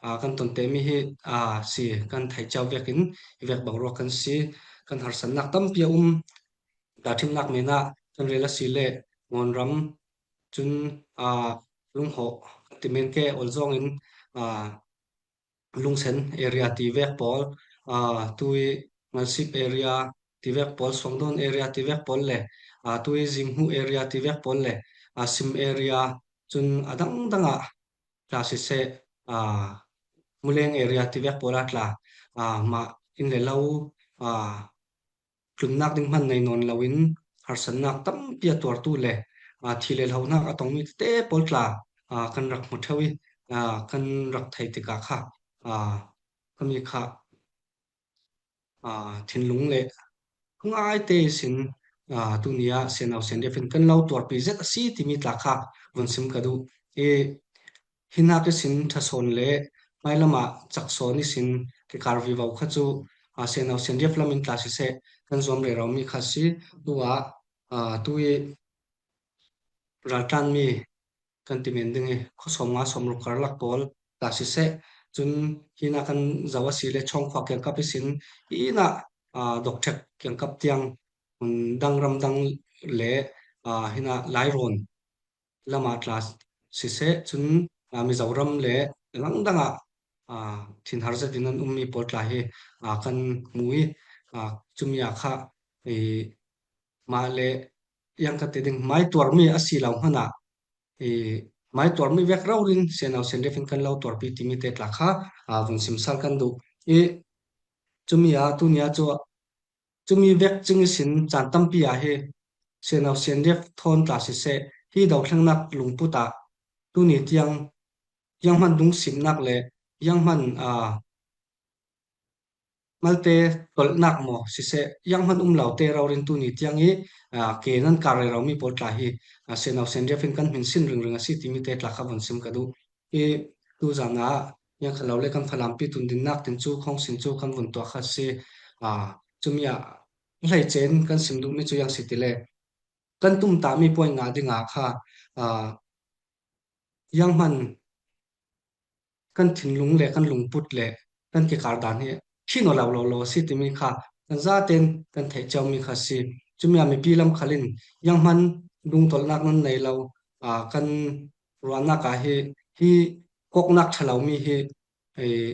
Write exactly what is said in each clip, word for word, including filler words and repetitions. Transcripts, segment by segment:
aa, kan tonte mi hi, aa, si kan theih ciau vekin, i vek bang ruak kan si, kan harsatnak tampi a um. Tahṭhimnak menah kan rel a si leh Ngawnram, cun, aa, Lunghawh kan ti men ke, Olzawng in, aa, Lungsen area ti vek pawl, aa, tui Ngalsip area ti vek pawl, Suangdawn area ti vek pawl le, aa, tui Zinghmuh area ti vek pawl le, aa, Sim area, cun a dangdang ah tla siseh, aa, Muleng area ti vek pawl ah tla, aa, mah inn le lo, aa, tlunnak ding hman nei nawn loin harsatnak tampi a tuartu le, aa, thi le hlohnak a tongmi tete pawl tla, aa, kan rak hmu ṭheu i, aa, kan rak thei tikah kha, aa, kami kha, aa, thinlung le thungai te ihsin, aa, tuni ah C N R C N D F in kan lo tuarpi zet a si timi tla kha vun sim ka duh i, hinak ihsin ṭha sawn le hmailam ah cak sawn ihsin kikar vivo kha cu, aa, C N R C N D F lam in tla siseh kan zuam rero mi kha si. Tu ah, aa, tu i raltlanmi kan ti men ding i khuasawm nga sawmruk karlak pawl tla siseh, cun hinah kan zoh a si le Chawngkhua kiangkap ihsin hinah, aa, Dawkṭhek kiangkap tiang, um, dang ram dang le, aa, hinah Lairawn lamah tla siseh, cun, aa, Mizoram le langdang ah, aa, thinhar zetin an ummi pawl tla hi, aa, kan hmu i, aa, cumi ah kha, i, mah le yang ka ti ding, mai tuarmi a si lo hmanah, i, mai tuarmi vek raurin C N R C N D F in kan lo tuarpi timi te tla kha, aa, vun simsal kan duh i, cumi ah tuni ah cu cumi vek cing ihsin caan tampi ah hi C N R C N D F thawn tla siseh, hi dothlennak lungput ah tuni tiang, zianghman dungsimnak le zianghman, aa, malte tolhnak maw siseh, zianghman um lote raurin tuni tiang i, aa, ke nan kar rero mi pawl tla hi, aa, C N R C N D F in kan hminsin ringring a si timi te tla kha vun sim ka duh. I tu zan ah ziang kha lo le kan Falampi tundinnak tin cu khawngsin cu kan vun tuah kha si. Aa, cumi ah hleicen kan sim duhmi cu ziang si ti le kan tumtahmi point nga dingah kha, aa, zianghman kan thinlung le kan lungput le kan kikar dan hi ṭhinaw lo lo lo a si timi kha kan zaten kan theih ciami kha si. Cumi ah mipi lam khal in zianghman dungtolhnak nan nei lo, aa, kan ruahnak ah hi, hi kawknak ṭha lomi hi, eh,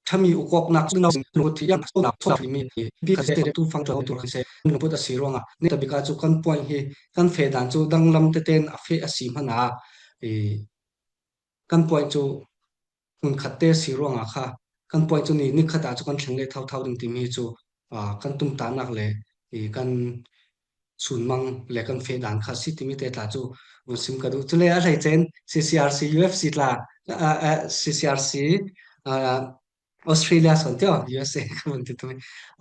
ṭhami ukawknak cu no lungput hi ziang so lo so mi hi pi kha se tu fang ṭuan tur kha se lungput a si ruangah ni tabik ah cu kan point hi kan feh dan cu danglam teten a feh a si hmanah, eh, kan point cu hmunkhat te si ruangah kha kan point cu ni nikhat ah cu kan thleng leh thotho ding timi cu, aa, kan tumtahnak le i kan sunmang le kan feh dan kha si timi te tla cu vun sim ka duh. Cule a hleicen C C R C U F C tla, aa, aa, C C R C, aa, Australia sawn tio, U S A ka vun ti tumi.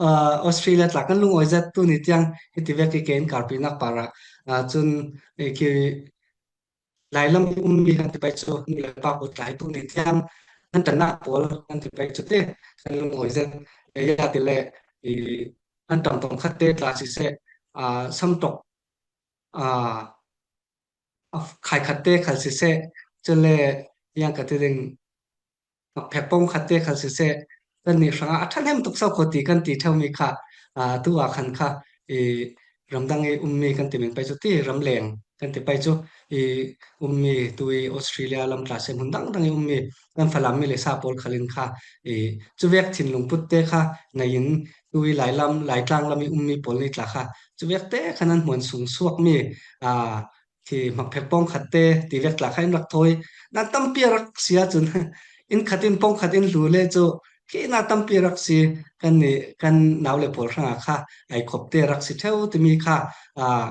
Aa, Australia tla kan lungawi zet tuni tiang hiti vek i ke in karpinak parah, aa, cun i ki lailam i ummi kan ti pei cu nu le pa pawl tla hi tuni tiang kan ṭannak pawl kan ti pei cu ti kan lungawi zet. Ya ti le i kan ṭam pawng khat te tla siseh, aa, samtok, aa, a khai khat te khal siseh, cule ziang ka ti ding, a phek pawng khat te khal siseh, kannih hrangah a ṭhahnem tuk so kho ti kan ti ṭheumi kha, aa, tu ah khan kha i ramdang i ummi kan ti men pei cu ti ramleng kan ti pei cu i ummi tu i Australia lam tla siseh hmun dangdang i ummi kan Falam mi le sa pawl khal in kha i cuvek thinlung put te kha nei in tu i Lailam, Laitlang lam i ummi pawl nih tla kha cuvek te khan an hmuan sung suakmi, aa, khi hmakphek pawng khat te ti vek tla kha in rak thawi. Nan tampi a rak si ahcun inn khat in pawng khat in hlu le cu khi na tampi a rak si. Kannih kan nau le pawl hrangah kha ai khop te a rak si ṭheu timi kha, aa,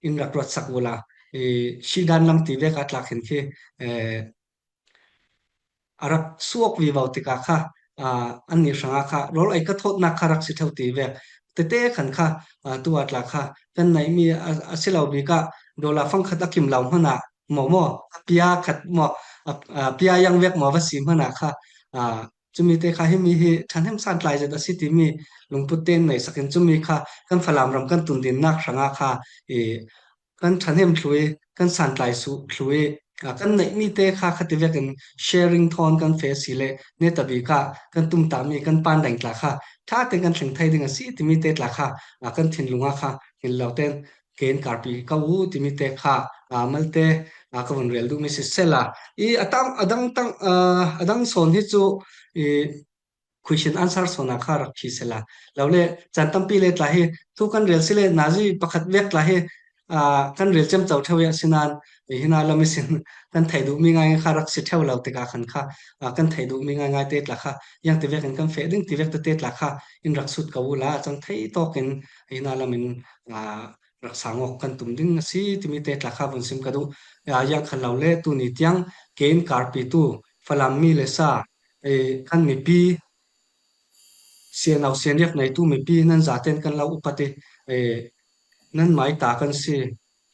in rak ruatsak ula. I, sihdan lam ti vek a tla khin khi, eh, a rak suak vivo tikah kha, aa, annih hrangah kha rawl ei ka thawtnak kha rak si ṭheu ti vek. Tete khan kha, aa, tu ah tla kha kan neihmi a, a si lo bik ah dollar fang khat a kim lo hmanah maw maw, a pia khat maw, a, a pia yang vek maw va si hmanah kha, aa, cumi te kha himi hi ṭhahnem santlai zet a si timi lungput te in nei sakin cumi kha kan Falam ram kan tundinnak hrangah kha i kan ṭhahnem thlui, kan santlai suh thlui, a, kan neih mite kha khati vekin sharing thawn kan feh si le, netabik ah kan tumtah mi kan pan deng tla kha, ṭha teng kan thleng thei ding a si timi te tla kha, a, kan thinlung ah kha hin lo ten, kein karpi ka u timi te kha, a, malte, a, ka vun rel duh mi si sela. I, a tang, a dang tang, a, a dang sawn hi chu, i, question answer sawn a kha rak thi sela. Lo le, chan tampi le tla hi, thu kan rel si le, nazi pakhat vek tla hi, a, kan rel cem chau theu ya sinan, i, hina lam i sin, kan thei duh mi ngai ngai kha rak si theu lo te ka khan kha, a, kan thei duh mi ngai ngai te tla kha, yang te vekin kan feh ding ti vek te te tla kha, in rak sut ka u la, chang thei tawkin, hina lam in, a, rak sang awk kan tum ding a si timi te tla kha vun sim ka duh. A, yang khan lo le tuni tiang kein karpi tu Falam mi le sa, e, kan mipi, sianau sianriap neitu mipi nan zaten kan lo upat i, e, nan mai ta kan si,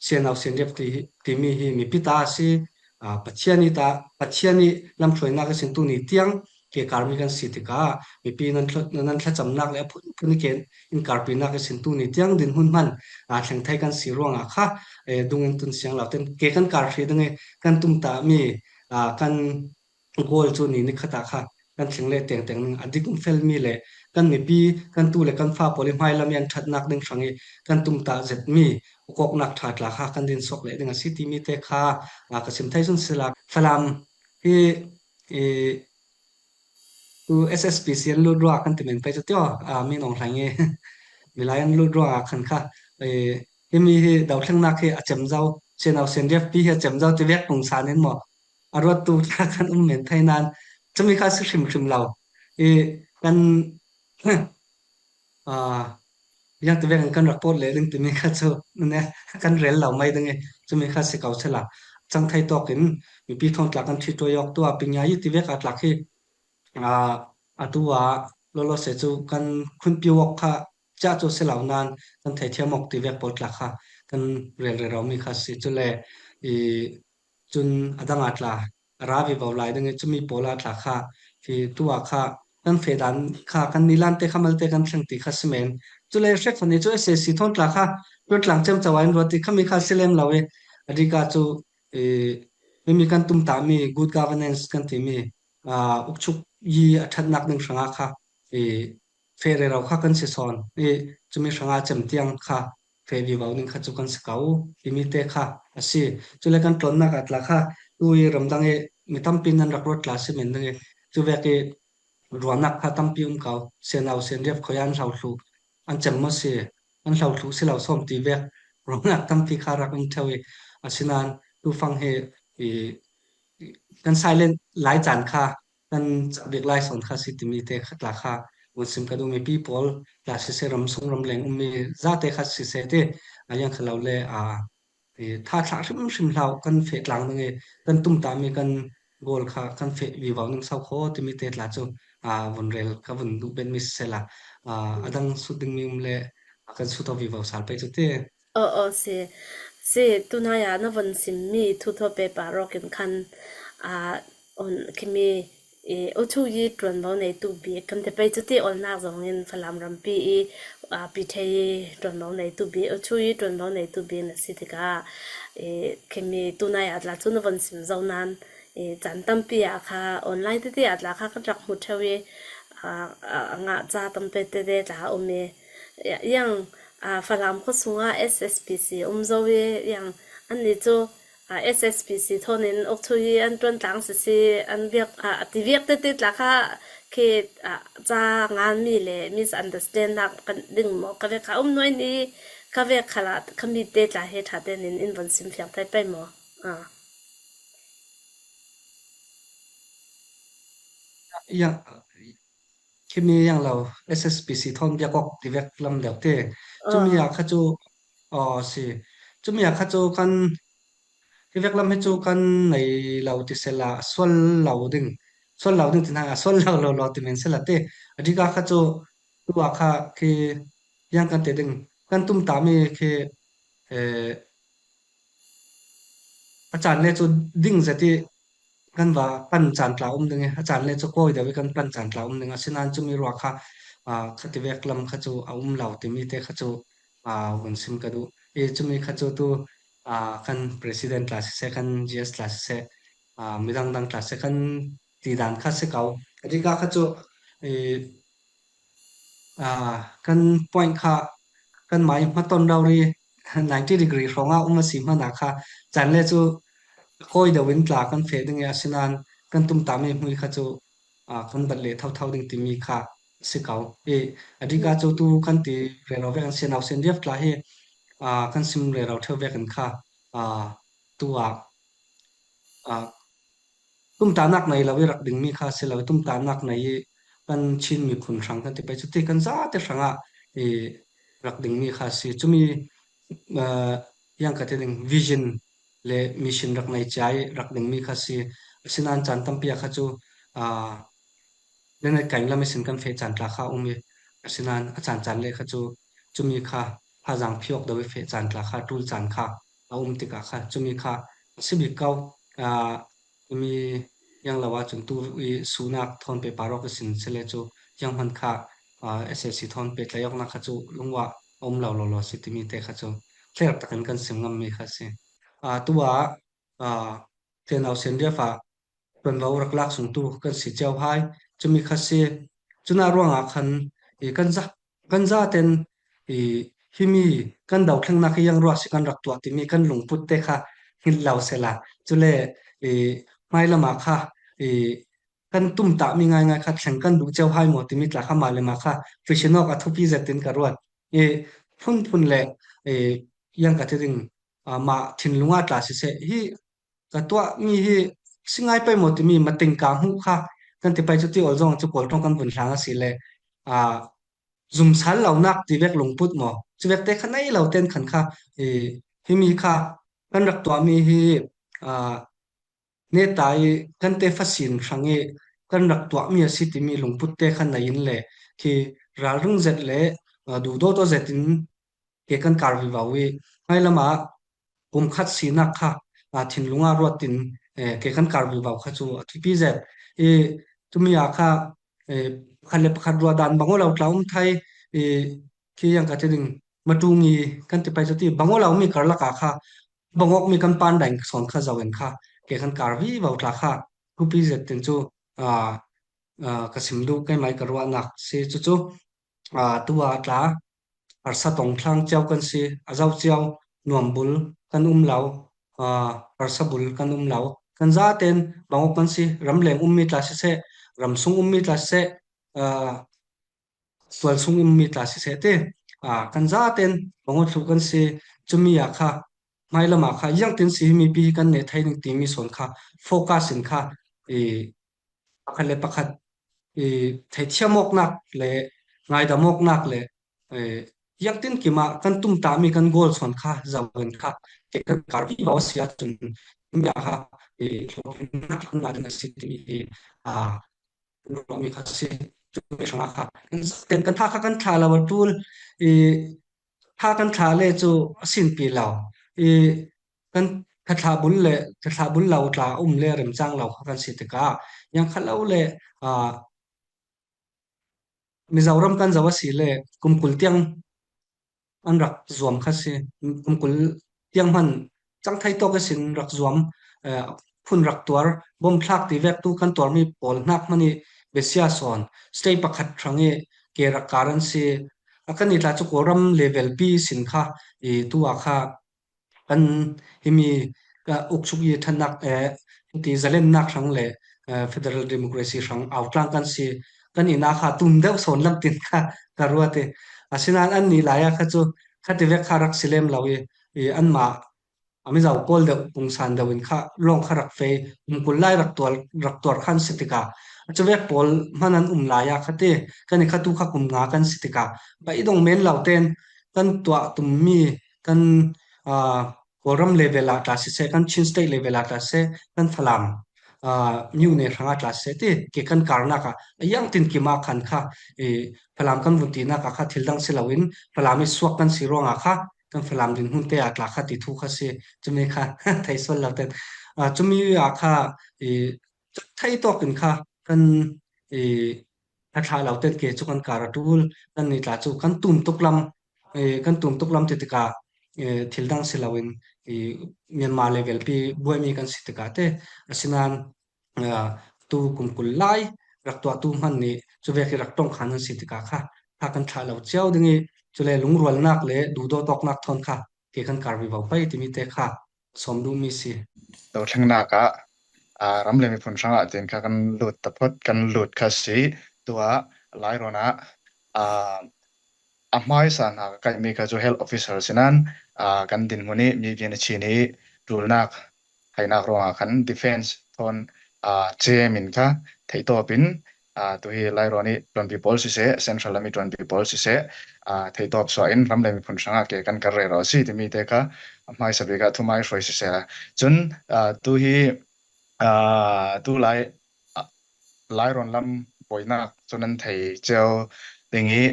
sianau sianriap ti, timi hi mipi ta a si, a, Pathian i ta, Pathian i lamthluainak i sin tuni tiang ke karmi kan si tika, mipi nan thla-, nan thlachamnak le a phunphun i ken in karpinak i sin tuni tiang dinhmun hman, a, thleng thei kan si ruangah kha, e, dungin tun siang lo ten ke kan kar hri ding i kan tumtah mi, a, kan goal chu ni ni khat ah kha kan thleng le tengteng ning a dik um fel mi le kan mipi, kan tu le kan fa pawl i hmai lam i an ṭhatnak ding hrang i kan tumtah zet mi ukawknak ṭha tla kha kan din suak leh ding a si timi te kha, a, ka sim thei sun sila. Falam hi, i, tu S S P C an lut ruah kan ti men pei cu tio, a, min ong hleng i milai an lut ruah a khan kha, i, himi hi dothlengnak hi a cem zo, sianau sianriap pi hi a cem zo ti vek kung san in maw? A ruattu tla kan um men thei nan, cumi kha si hrimhrim lo. I kan, aa, ziangti vekin kan rak pawt leh ding timi kha cu ne, kan rel lo mai ding i, cumi kha si ko sela. Cang thei tawkin mipi thawn tla kan ṭhituai awk tu a ping ngai i ti vek a tlak hi, aa, atu ah lawlaw se cu kan khunpiu awk kha cia cu si lo nan kan theithiam awk ti vek pawl tla kha kan rel rero mi kha si. Cule i cun a dang a tla a ra vivo lai ding i cumi pawl a tla kha hi tu a kha kan feh dan kha kan nilan te kha malte kan thleng ti kha si men. Cule hrekfan i cu S A C thawn tla kha tuan tlang cem co a in ruat ti kha mi kha si lem lo i a dik ah cu i himi kan tumtah mi good governance kan timi, aa, ukchuk yi a ṭhatnak ding hrangah kha i feh rero kha kan si sawn i cumi hrangah cem tiang kha feh vivo ding kha cu kan si ko timi te kha a si. Cule kan tlawnnak ah tla kha tu i ramdang i mi tampi nan rak ruat tla si men ding i cu vek i ruahnak kha tampi um ko. Sianau sianriap khoi an hlo thluh an cem maw si, an hlo thluh si lo sawm ti vek ruahnak tampi kha rak um theu i, asinain tu fang hi i kan silent lai caan kha kan cah bik lai sawn kha si timi te kha tla kha vun sim ka duh. Mipi pawl tla siseh, ram sung ram leng ummi zate kha siseh te a yang kha lo le, aa, i, tha thlah hrimhrim hlau kan feh tlang ding i kan tumtahmi kan goal kha kan feh vivo ning sau kho timi te tla cu, aa, vun rel ka vun duh ben mi siseh la, aa, a dang sut ding mi um le, aa, kan sut aw vivo sal pei cu ti. Aw, aw, si. Si, tunai ah na vun simmi thu thaw pepa rawk in khan, aa, on, khimi, i, uchu yi ṭuanvo neitu bik kan ti pei cu ti, olnak zong in Falam rampi i, aa, Pithei ṭuanvo neitu bik, uchu yi ṭuanvo neitu bik na si tikah, i, khimi tunai ah tla cu na vun sim zo nan, i, caan tampi ah kha online tete ah tla kha kan rak hmu theu i, aa, a, a ngah ca tampi tete tla a um i, yang, aa, Falam khuasung ah S S P C um zo i, yang anni cu, aa, S S P C thawn in ukchu yi an ṭuan tlang sisi an biak, aa, a ti viak tete tla kha khi, aa, ca ngan mi le misunderstand nak kan ding maw ka vek kha um nuai ni ka vek kha la ka mi te tla he ṭha te nin in von sim fiang thai pei maw? Aa. Yang, khimi yang lo, S S P C thawn biak awk ti vek lam deuh te. Cumi ah kha cu, aw, si. Cumi ah kha cu kan, hi vek lam hi cu kan nei lo ti sela, sual lo ding. Sual lo ding ti hna, a sual lo lo lo ti men sela te. A dik ah kha cu, tu ah kha khi yang kan te ding. Kan tumtahmi khi, eh, a caan le cu ding zet i kan va pan caan tla um ding i, a caan le cu kawi deuh i kan pan caan tla um ding. Asinain cumi ruak kha, aa, khati vek lam kha cu a um lo timi te kha cu, aa, vun sim ka duh. I cumi kha cu tu, aa, kan president tla siseh, kan G S tla siseh, aa, midang dang tla siseh, kan ti dan kha si ko. A dika kha chu, i, aa, kan point kha, kan mai hmaton rori ninety degree hrawng a um a si hmana kha, chan le chu kawi deuh in tla kan feh ding e, asinan kan tumtah mi hmui kha chu, aa, kan bat leh thotho ding timi kha si ko. I, a dika chu tu kan ti rero vek an si, Nausen Riap tla hi, aa, kan sim rero theu vek an kha, aa, tu a, aa, tumtahnak nei lo i rak ding mi kha si lo, tumtahnak nei i kan Chin miphun hrang kan ti pai chu ti kan zate hrangah i rak ding mi kha si. Chumi, aa, yang ka ti ding vision le mission rak nei ciai rak ding mi kha si. Asinan chan tampi a kha chu, aa, le nei kaing lam i sin kan feh chan tla kha um i. Asinan a chan chan le kha chu chumi kha hazang phiawk deuh i feh chan tla kha tul chan kha a um tikah kha chumi kha a si bik ko. Aa, mi yang lo a chun tu i sunak thawn peh parawk i sin si le chu yang hman kha, aa, S A C thawn peh tlayawknak kha chu lungua a um lo lo lo si timi te kha chu clear takin kan sim ngam mi kha si. Aa, tu a, aa, Tenau Senriafa tonvo rak lak sungtu kan si cio hai. Chumi kha si, cuna ruangah khan i kan za, kan zaten i himi kan dothlennak hi yang ruah si kan rak tuah timi kan lungput te kha hngilh lo sela. Cule i hmailamah kha i kan tumtah mi ngaingai kha thleng kan duh cio hai maw timi tla kha mah le mah kha fihsinawk a thupi zetin ka ruat. I phunphun le i yang ka ti ding, aa, mah thinlunga tla siseh hi ka tuah mi hi si ngai pei maw timi mating ka hmuh kha kan ti pai chu ti ol zong chu Kawl ṭawng kan vun hlang a si le, aa, zumsal lonak ti vek lungput maw? Cuvek te kha nei lo ten khan kha, i, himi kha kan rak tuah mi hi, aa, neta i kan te fasin hrang i kan rak tuah mi a si timi lungput te kha nei in le khi ralring zet le, aa, duhdawt aw zetin ke kan kar vivo i, hmailamah kum khat sinak kha, aa, thinlunga ruatin, eh, ke kan kar vivo kha chu a thupi zet. I, tumi a kha, eh, pakhat le pakhat ruah dan bang aw lo tla um thai, i, khi yang ka ti ding, matung i kan ti pai chu ti bang aw lo mi karlak a kha, bang awk mi kan pan dang sawn kha zo in kha, ke kan kar vivo tla kha, thupi zet tin chu, aa, aa, ka sim duh keimai ka ruahnak si chu chu, aa, tu a tla, harsa tong thlang cio kan si, a zo cio, nuam bul kan um lo, aa, harsa bul kan um lo. Kan zaten bang awk kan si, ramleng um mi tla siseh, ramsung um mi tla siseh, aa, tual sung um mi tla siseh te, aa, kan zaten bang awk thlu kan si, chumi a kha, hmailamah kha, ziangtin si hi mipi hi kan neh thei ding timi sawn kha, focus in kha, i, pakhat le pakhat, i, theithiam awknak le ngaidam awknak le, eh, ziangtin kimah kan tumtah mi kan goal sawn kha, zoin kha, ke kan kar vivo a si ahcun, mi a kha, i, hlawhtlinnak an la ding a si timi hi, aa, ruahmi kha si, cumi hrangah kha. Kan zaten kan tha kha kan thlah lo a ṭul, i, tha kan thlah le cu a sinpi lo. I, kan thathlah bul le thathlah bul lo tla a um le remcang lo kha kan si tikah, yang kha lo le, aa, Mizoram kan zoh a si le kumkul tiang an rak zuam kha si. Kumkul tiang hman cang thei tawk ihsin rak zuam, eh, phun rak tuar, bom thlak ti vek tu kan tuarmi pawl hnak hman i besia sawn state pakhat hrang i ke rak kar an si. A kan i tla cu Kawlram level pi sin kha i tu a kha kan himi ka ukchuk i ṭhatnak, eh, hiti zalennak hrang le, eh, federal democracy hrang autlang kan si. Kan i na kha tum deuh sawn lam tin kha ka ruat i. Asinan an nih lai a kha cu khati vek kha rak si lem lo i, i anmah a Mizo pawl deuh pungsan deuh in kha lawng kha rak fei, kum kul lai rak tuar, rak tuar khan si tikah, a cuvek pawl hman an um lai a kha ti, kan i kha tu kha kum nga kan si tikah, beidong men lo ten kan tuah tummi kan, aa, Kawlram level ah tla siseh, kan Chin State level ah tla siseh, kan Falam, aa, myone hrangah tla siseh ti, ke kan karnak ah a iangtin kim ah khan kha, i, Falam kan vun tinak ah kha thil dang si loin Falam i suak kan si ruangah kha kan Falam dinhmun te ah tla kha ti thu kha si. Cumi kha thei sual lo ten. Aa, cumi ah kha, i, thei tawk in kha kan, i, a thlah lo ten ke cu kan kar a ṭul, kan nih tla cu kan tum tuk lam, i, kan tum tuk lam ti tikah, eh, thil dang si loin, i, Myanmar level pi buaimi kan si tikah te, asinan, ah, tu kum kul lai rak tuahtu hman nih cuvek hi rak ṭong khan an si tikah kha, kha kan ṭha lo cio ding i, cule lungrualnak le duhdawtawknak thawn kha ke kan kar vivo pei timi te kha sawm duhmi si. Dothlennak ah, ah, ram le miphun hrangah tin kha kan lut taphot, kan lut kha si. Tuah Lairawn ah, ah, a hmaisa hna ka kaihmi kha cu health officer sinan, ah, kan dinhmun i mi vian a chin i ṭulnak hainak ruangah khan defense thawn, ah, cem in kha theihtawp in, ah, tu hi Lairawn i ṭuanpi pawl siseh, central lam i ṭuanpi pawl siseh, ah, theihtawp suah in ram le miphun hrangah ke kan kar rero a si timi te kha a hmaisa bik ah thumai hruai siseh la. Cun, ah, tu hi, ah, tu lai, ah, Lairawn lam buainak cu nan thei cio ding i,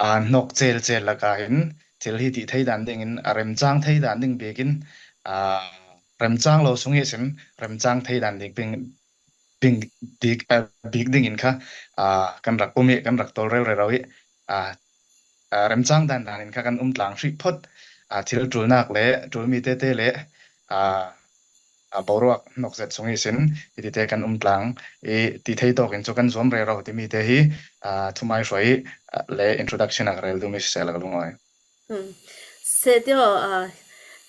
ah, hnok celcel lakah hin thil hi tih thei dan ding in, a remcang thei dan ding bik in, ah, remcang lo sung ihsin remcang thei dan ding bing, bing, bik, ah, bik ding in kha, ah, kan rak um i kan rak tawlrel rero i, ah, ah, remcang dandan in kha kan um tlang hrih phot, ah, thil ṭulnak le ṭulmi tete le, ah, ah, boruak hnok zet sung ihsin hiti te kan um tlang i ti thei tawk in cu kan zuam rero timi te hi, ah, thumai hruai, ah, le introduction a ka rel duhmi siseh la ka lungawi. Hmm. Se tio, ah,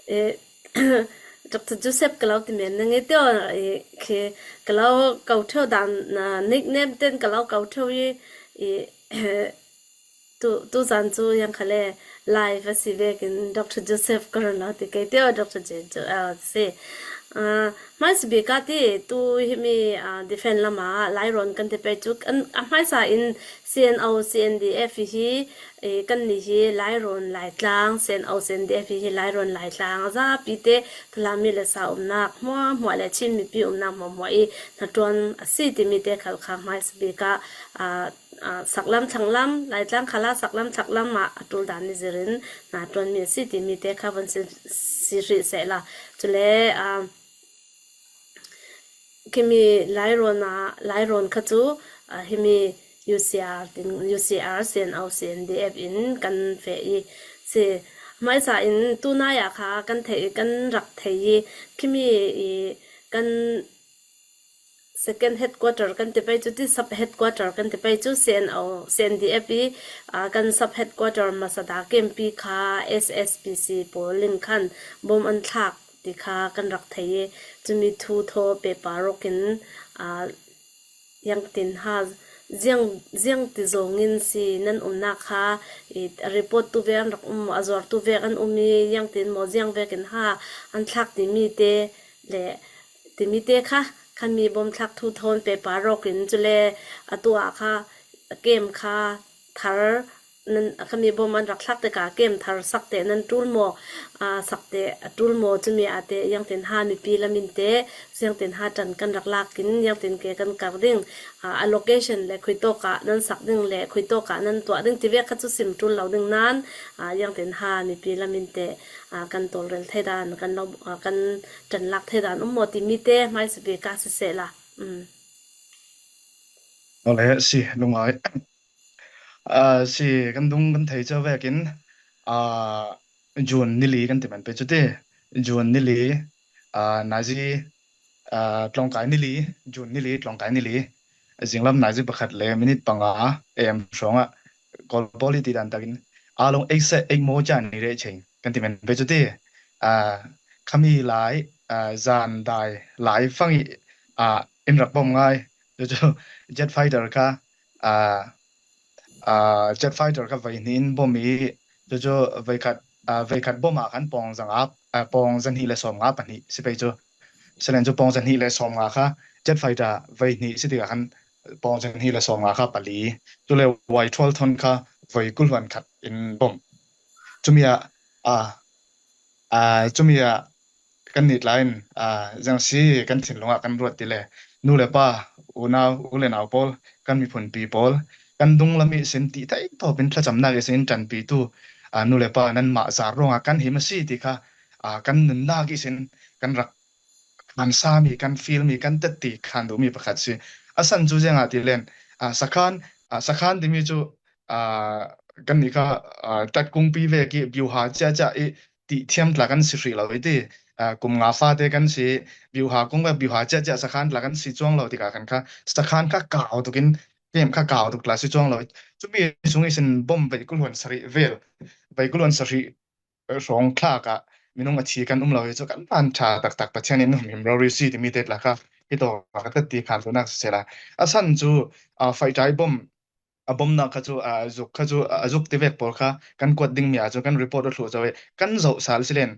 eh, Doctor Joseph ka lo ti men ning i tio, eh, khi ka lo ko ṭheu dan, ah, nickname ten ka lo ko ṭheu i, i, tu, tu zan cu yang kha le live a si vekin Doctor Joseph ka run lo ti kei tio, Doctor Jane cu, ah, si. Ah, hmaisa bik ah ti tu himi, ah, defense lam ah Lairawn kan ti pei cu kan, a hmaisa in C N O, C N D F hi, eh, kannih hi Lairawn, Laitlang, C N O, C N D F hi Lairawn, Laitlang a zapi te Falam mi le sa umnak hmuahhmuah le Chin mipi umnak hmuahhmuah i hnaṭuan a si timi te khal kha hmaisa bik ah, ah, ah, saklam thlanglam, Laitlang khal ah saklam thlanglam ah a ṭul dan i zir in hnaṭuanmi a si timi te kha van si, si hrih seh la. Cule, ah, khimi Lairawn ah, Lairawn kha cu, ah, himi U C R tin, U C R, C N O, C N D F in kan feh i si. Hmaisa in tunai ah kha kan thei, kan rak thei i khimi i kan second headquarter kan ti pei cu ti, sub headquarter kan ti pei cu C N O, C N D F i, ah, kan sub headquarter masada kempi kha S S P C pawl in khan bom an thlak ti kha kan rak thei i, cumi thu thaw pehpar awk in, aa, ziangtin ha, ziang, ziangti zong in si nan umnak kha, i, report tu vek an rak um maw, a zuar tu vek an um i, ziangtin maw, ziang vek in ha an thlak timi te le timi te kha, khami bom thlak thu thawn pehpar awk in, cule atu ah kha kem kha thar nan, khami bom an rak thlak tikah kem thar sak te nan ṭul maw, aa, sak te a ṭul maw, cumi ah te ziangtin ha mipi lam in te, ziangtin ha ṭan kan rak lak in, ziangtin ke kan kar ding, aa, a location le khuitawk ah nan sak ding le khuitawk ah nan tuah ding ti vek kha cu sim ṭul lo ding nan, aa, ziangtin ha mipi lam in te, aa, kan tawlrel thei dan, kan lo, aa, kan ṭan lak thei dan um maw timi te hmaisa bik ah siseh la. Um. Awle, si, lungai. Ah, si, kan dung kan thei cio vekin, ah, June ni li kan ti man pei cu ti. June ni li, ah, nazi, ah, tlawngkai ni li, June ni li, tlawngkai ni li. Zinglam nazi pakhat le minit panga A M hrawngah Kawl pawl i ti dan takin, a long eight se, eight mo ca ni reh cheng kan ti man pei cu ti. Ah, khami lai, ah, zan dai lai fang i, ah, in rak bom ngai. Cucu jet fighter kha, ah, ah, jet fighter kha veihnih in bom i, cucu veikhat, ah, veikhat bom ah khan pawng zanga, ah, pawng zahnih le sawmnga pahnih si pei cu. Salen cu pawng zahnih le sawmnga kha jet fighter veihnih si tikah khan pawng zahnih le sawmnga kha pali. Cule Y twelve thawn kha voi kul hluan khat in bom. Cumi ah, ah, ah, cumi ah kan nih tlai in, aa, ziang si kan thinlung ah kan ruat ti le, nu le pa, unau, u le nau pawl, kan miphunpi pawl, kan dunglam ihsin ti thei tawp in thlacamnak ihsin in ṭanpitu, aa, nu le pa nanmah zar ruangah kan him a si ti kha, aa, kan nunnak ihsin kan rak khansami, kan fialmi, kan tetti khan duhmi pakhat si. A san cu ziangah ti len, aa, sakhan, aa, sakhan timi cu, aa, kan nih kha, aa, tat kungpi vek i biuha ciacia i tih thiam tla kan si hrih lo i ti. Aa, kum nga fate kan si, biuha kung vek biuha ciah ciah sakhan tla kan si cuang lo tikah khan kha sakhan kha kau tukin, camp kha kau tuk tla si cuang lo. Cumi sung ihsin bom veikul huan sarih vel, veikul huan sarih hrawng thlakah minung a thi kan um lo hi cu kan van ṭha taktak Pathian in himhim rori si timi te tla kha hi tawk a ka tet ti khan luhnak siseh la. A san cu, aa, faihṭai bom a bomnak kha cu, aa, zuk kha cu, aa, zuk tivek pawl kha kan kuat dingmi ah cu kan report a thluh zo i kan zoh sal si len,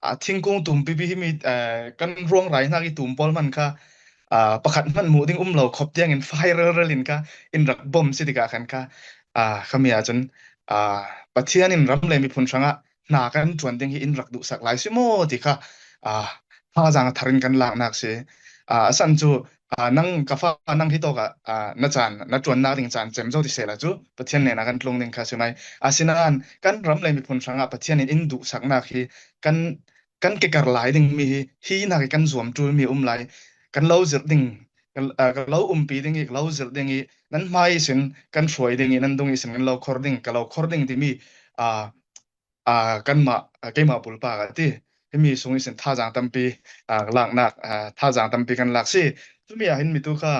aa, thingkung tum pipi himi, aa, kan ruang rai hnak i tum pawl hman kha, aa, pakhat hman muh ding um lo khop tiangin fai relrel in kha in rak bom si tikah khan kha, aa, khami ah cun, aa, Pathian in ram le miphun hrangah hna kan ṭuan ding hi in rak duhsak lai si maw ti kha, aa, thazaang a thar in kan laknak si. Aa, a san cu, aa, nang ka fa, nang hi tawkah, aa, na caan, na ṭuannak ding caan cem zo ti sehla cu Pathian hnenah kan tlung ding kha si mai. Asinain kan ram le miphun hrangah Pathian in in duhsaknak hi kan, kan kekar lai dingmi hi, hi nak hi kan zuam ṭulmi um lai. Kan lo zirh ding, kan, aa, ka lo umpi ding i, ka lo zirh ding i, nan hmai ihsin kan hruai ding i, nan dung ihsin kan lo khor ding, ka lo khor ding timi, aa, aa, kanmah, aa, keimah bulpak a ti. Himi sung ihsin thazaang tampi, aa, laknak, aa, thazaang tampi kan lak si. Cumi ah hin mitu kha,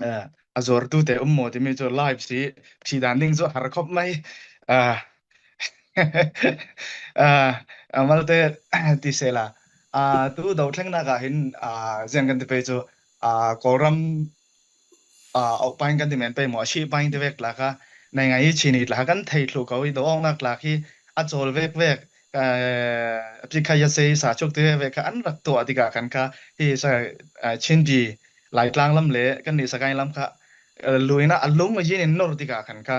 aa, a zuartu te um maw timi cu live si, ṭhi dan ding cu har khop mai. Aa, aa, a malte ti sehla. Aa, tu dothlennak ah hin, aa, ziang kan ti pei cu, aa, Kawlram, aa, auh pain kan ti men pei maw, a sih pain ti vek tla kha, naingai i Chin i tla kha kan thei thluh ko i do awknak tla khi a cawl vek vek, aa, a pi kha ya sei sa chuk ti vek vek kha an rak tuah tikah khan kha hi sa, aa, Chin di Laitlang lam le kan nih Sagaing lam kha, aa, luin ah a lung a yin in nur tikah khan kha,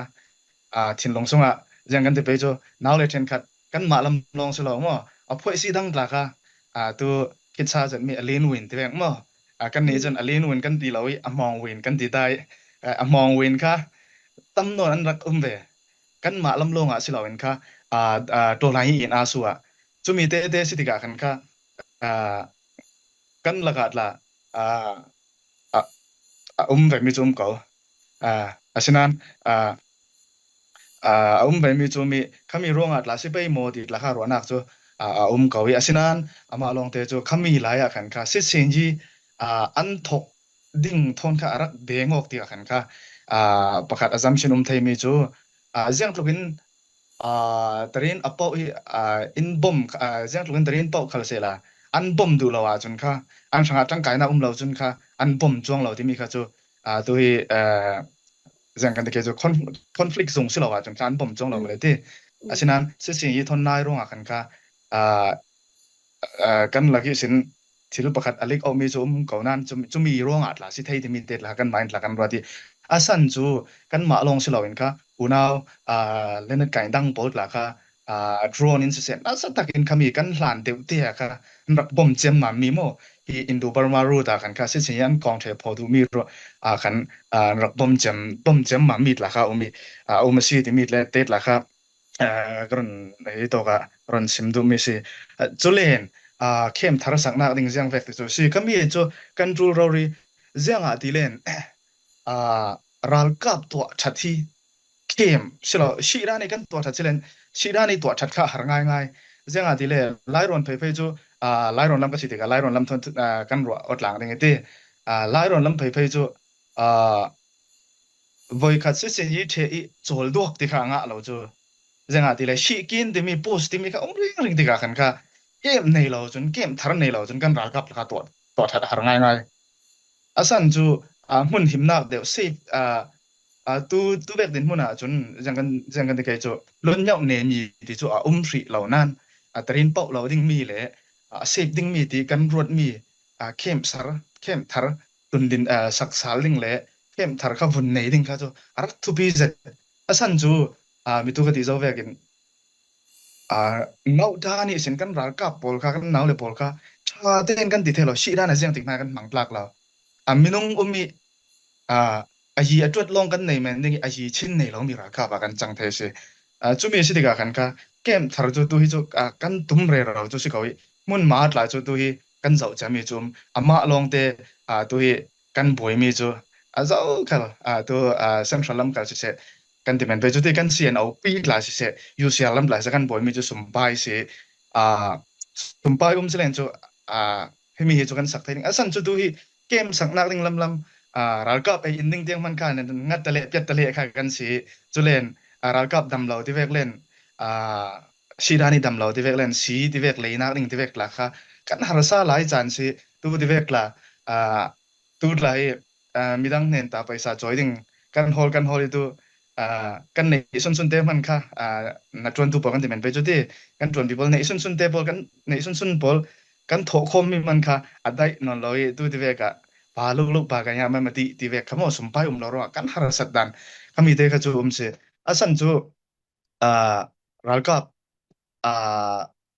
aa, thinlung sungah ziang kan ti pei cu nau le ṭhenkhat kanmah lam lawng si lo maw, a phuaih si dang tla kha, aa, tu khitsa zetmi a lin win ti vek maw, aa, kan nih cun a lin win kan ti lo i a hmawng win kan ti ta i, aa, a hmawng win kha tam nawn an rak um ve. Kanmah lam lawngah si loin kha, aa, aa, ṭawlai hi in aa su ah cumi tete si tikah khan kha, aa, kan lakah tla, aa, a, a um vemi cu um ko. Aa, asinain, aa, aa, a um vemi cu mi, khami ruangah tla si pei maw ti tla kha ruahnak cu, aa, a um ko i, asinain amah lawngte cu khami lai ah khan kha sitsin yi, aa, an thok ding thawn kha a rak beng awk tikah khan kha, aa, pakhat assumption um theimi cu, aa, ziangtlukin, aa, tarin a pauh hi, aa, in bom, aa, ziangtlukin tarin pauh khal sehla an bom duh lo ahcun kha, an hrangah ṭangkaina um lo cun kha an bom cuang lo timi kha cu, aa, tu hi, aa, ziang kan ti ke cu con-, conflict zung si lo ahcun kha an bom cuang lo le ti. Asinain sitsin yi thawn nai ruangah khan kha, aa, aa, kan lak ihsin thil pakhat a lik awmi cu um ko nain cumi, cumi ruangah tla si thei timi te tla kan mah in tla kan ruat i, a san cu kanmah lawng si loin kha unau, aa, Leonard Kain dang pawl tla kha, aa, drone in siseh, nasa takin khami kan hlan deuh te ah kha an rak bom ciammam mi maw, hi Indo-Burma route ah khan kha sitsin an kawng ṭhe phaw duhmi ruah, aa, khan, aa, an rak bom ciam, bom ciammam mi tla kha um i, aa, um a si timi te tla kha, aa, ka run, hi tawkah run sim duhmi si. Aa, cu len, aa, khem thar saknak ding ziang vek ti cu si. Khami cu kan ṭul rori ziangah ti len, aa, ralkap tuah ṭhat hi khem si lo, sihdan i kan tuah ṭhat si len, sihdan i tuah ṭhat kha har ngaingai. Ziangah ti le, Lairawn pheiphei cu, aa, Lairawn lam ka si tikah, Lairawn lam thawn, aa, kan ruah aw tlang ding i ti. Aa, Lairawn lam pheiphei cu, aa, voikhat sitsin yi ṭhe i cawl duak ti kha a ngah lo cu. Ziangah ti le, sihkin timi, post timi kha um ringring tikah khan kha, khem nei lo cun, khem thar nei lo cun kan ralkap lakah tuah, tuah ṭhat har ngaingai. A san cu, aa, hmun himnak deuh, safe, aa, aa, tu, tu vek din hmun ah cun ziang kan, ziang kan ti kei cu, lunnyauh nemi ti cu a um hrih lo nain, aa, tarin pauh lo dingmi le, aa, a safe dingmi ti kan ruatmi, aa, khem sar, khem thar tun din, aa, sak sal ding le khem thar kha vun nei ding kha cu a rak thupi zet. A san cu, aa, mitu ka ti zo vekin, aa, nauh dan ihsin kan ralkap pawl kha, kan nau le pawl kha, ṭha tein kan ti thei lo, sihdan a ziang tik hna kan hmang tlak lo. A minung um i, aa, a yi a ṭuat lawng kan nei men ding i, a yi chin nei lomi ralkap ah kan cang thei si. Aa, cumi si tikah khan kha, khem thar cu tu hi cu, aa, kan tum rero cu si ko i, hmun ma tla cu tu hi kan zoh ciami cu um. Amah lawngte, aa, tu hi kan buaimi cu a zoh khal, aa, tu, aa, Central lam khal siseh, kan ti men pei cu ti kan C N O P tla siseh, U C R lam tla siseh, kan buaimi cu sumpai si, a, sumpai um si len chu, a, himi hi chu kan sak thei ding. A san chu tu hi camp saknak ding lamlam, a, ralkap ei in ding tiang hman kha, ngat ta leh, piat ta leh kha kan si. Chu len, a, ralkap dam lo ti vek len, a, si dan i dam lo ti vek len, si ti vek leinak ding ti vek tla kha kan harsa lai caan si, tu ti vek tla, a, tu tla hi, a, midang hnen ta paisa cawi ding kan hawl, kan hawl i tu, a, kan neih sunsun te hman kha, a, na ṭuantu pawl kan ti men pei cu ti, kan ṭuanpi pawl neih sunsun te pawl, kan neih sunsun pawl kan thawh khawm mi hman kha a daih nawn lo i tu ti vek ah pa lukluk pa kan ya mama ti, ti vek kha maw sumpai um lo ruangah kan harsat dan kha mi te kha cu um si. A san cu, a, ralkap, a,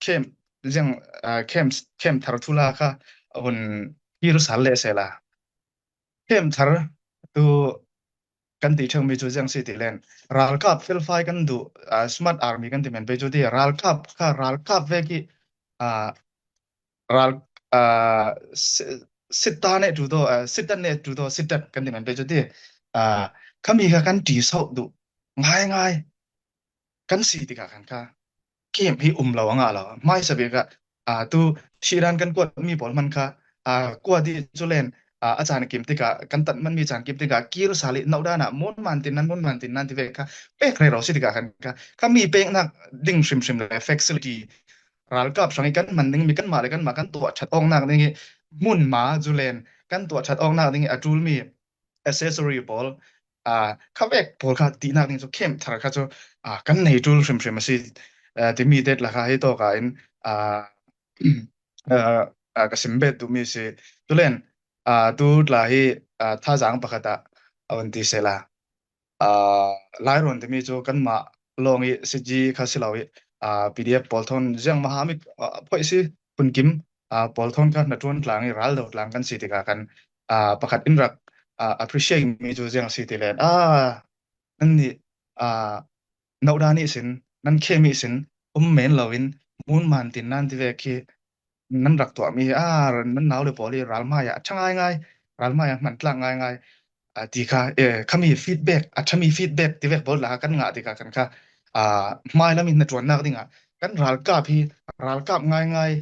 camp, ziang, a, camp, camp thar thu la kha hun kir sal leh sela. Camp thar tu kan ti ṭheu mi cu ziang si ti len. Ralkap felfai kan duh, a, smart army kan ti men pei cu ti. Ralkap kha ralkap vek i, a, ral, a, si-, sitta ne tu do, a, sitta ne tu do, sitta kan ti men pei cu ti. A, khami kha kan ti sauh duh ngaingai kan si tikah khan kha camp hi um lo a ngah lo. Hmaisa bik ah, a, tu thihran kan kuat mi pawl hman kha, a, kuat i cu len, a, a caan kim tikah, kan tat man mi caan kim tikah kir sal i nauh dan ah mun man tin nan, mun man tin nan ti vek kha pek rero si tikah khan kha, kha mi peknak ding hrimhrim le facility ralkap hrang i kan man ding mi kanmah le kanmah kan tuah ṭhat awknak ding i hmun ma cu len kan tuah ṭhat awknak ding i a ṭul mi accessory pawl, a, kha vek pawl kha tihnak ding cu camp thar kha cu, a, kan nei ṭul hrimhrim a si, a, timi te tla kha hei tawk ah in, a, a, a, ka sim bet duh mi si. Cu len, a, tu tla hi, a, thazaang pakhat ah a vun ti sela. A, Lairawn timi cu kanmah lawng i C G kha si lo i, a, P D F pawl thawn ziang maha mi, a, phoih si phunkim, a, pawl thawn kha hnaṭuan tlang i raldo tlang kan si tikah khan, a, pakhat in rak, a, appreciate mi cu ziang si ti len. A, nannih, a, nauh dan ihsin, nan khem ihsin, um men loin, mun man tin nan ti vek hi, nan rak tuahmi hi, a, nan nau le pawl hi ralhmai ah a ṭha ngaingai, ralhmai ah hman tlak ngaingai, a, ti kha, e, khami feedback, a ṭhami feedback ti vek pawl tla kha kan ngah tikah khan kha, a, hmai lam in hnaṭuannak dingah kan ralkap hi ralkap ngaingai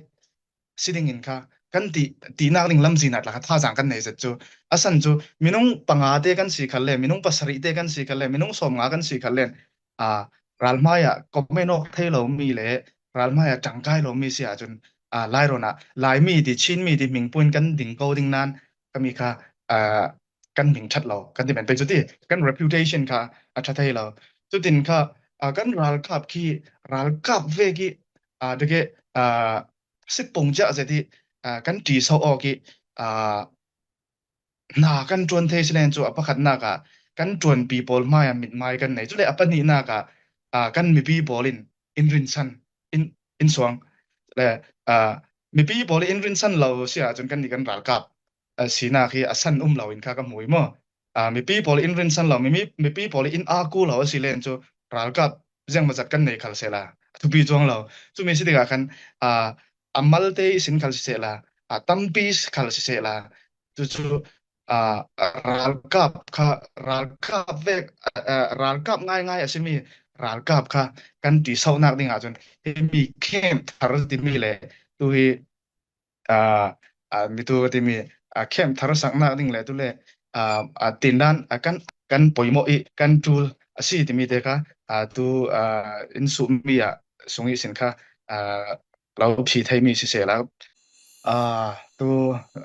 si dingin kha kan ti, tinak ding lamzin ah tla kha thazaang kan nei zet cu. A san cu minung panga te kan si khal le, minung pasarih te kan si khal le, minung sawmnga kan si khal le, a, ralhmai ah comment awk thei lo mi le ralhmai ah ṭangkai lo mi si ahcun, a, Lairawn ah Laimi ti, Chinmi ti hming puin kan ding ko ding nan kami kha, a, kan hming ṭhat lo kan ti men pei cu ti, kan reputation kha a ṭha thei lo. Cutin kha, a, kan ralkap khi ralkap vek i, a, deke, a, sitpong ciah zet i, a, kan ṭi sauh awk i, a, hna kan ṭuan thei si len cu a pakhatnak ah kan ṭuanpi pawl hmai ah mithmai kan nei. Cule a pahnihnak ah, aa, kan mipi pawl in in rinsan, in, in suang. Le, aa, mipi pawl in in rinsan lo si ahcun kannih kan ralkap, aa, sinak hi a san um lo in kha ka hmu i maw? Aa, mipi pawl in rinsan lo, mi, mi, mipi pawl in aa ku lo a si len cu ralkap ziangmazat kan nei khal sehla a thupi cuang lo. Cumi si tikah khan, aa, a malte ihsin khal si sehla, aa, tampi khal si sehla, cucu, aa, ralkap kha, ralkap vek, aa, ralkap ngaingai a simi ralkap kha kan ṭihsauhnak ding ahcun himi camp thar timi le tu hi, aa, aa, mitu timi, aa, camp thar saknak ding le tu le, aa, aa, tindan, aa, kan, kan poimawh i kan ṭul a si timi te kha, aa, tu, aa, in suhmi ah sung ihsin kha, aa, lo phi theimi sisehla, aa, tu,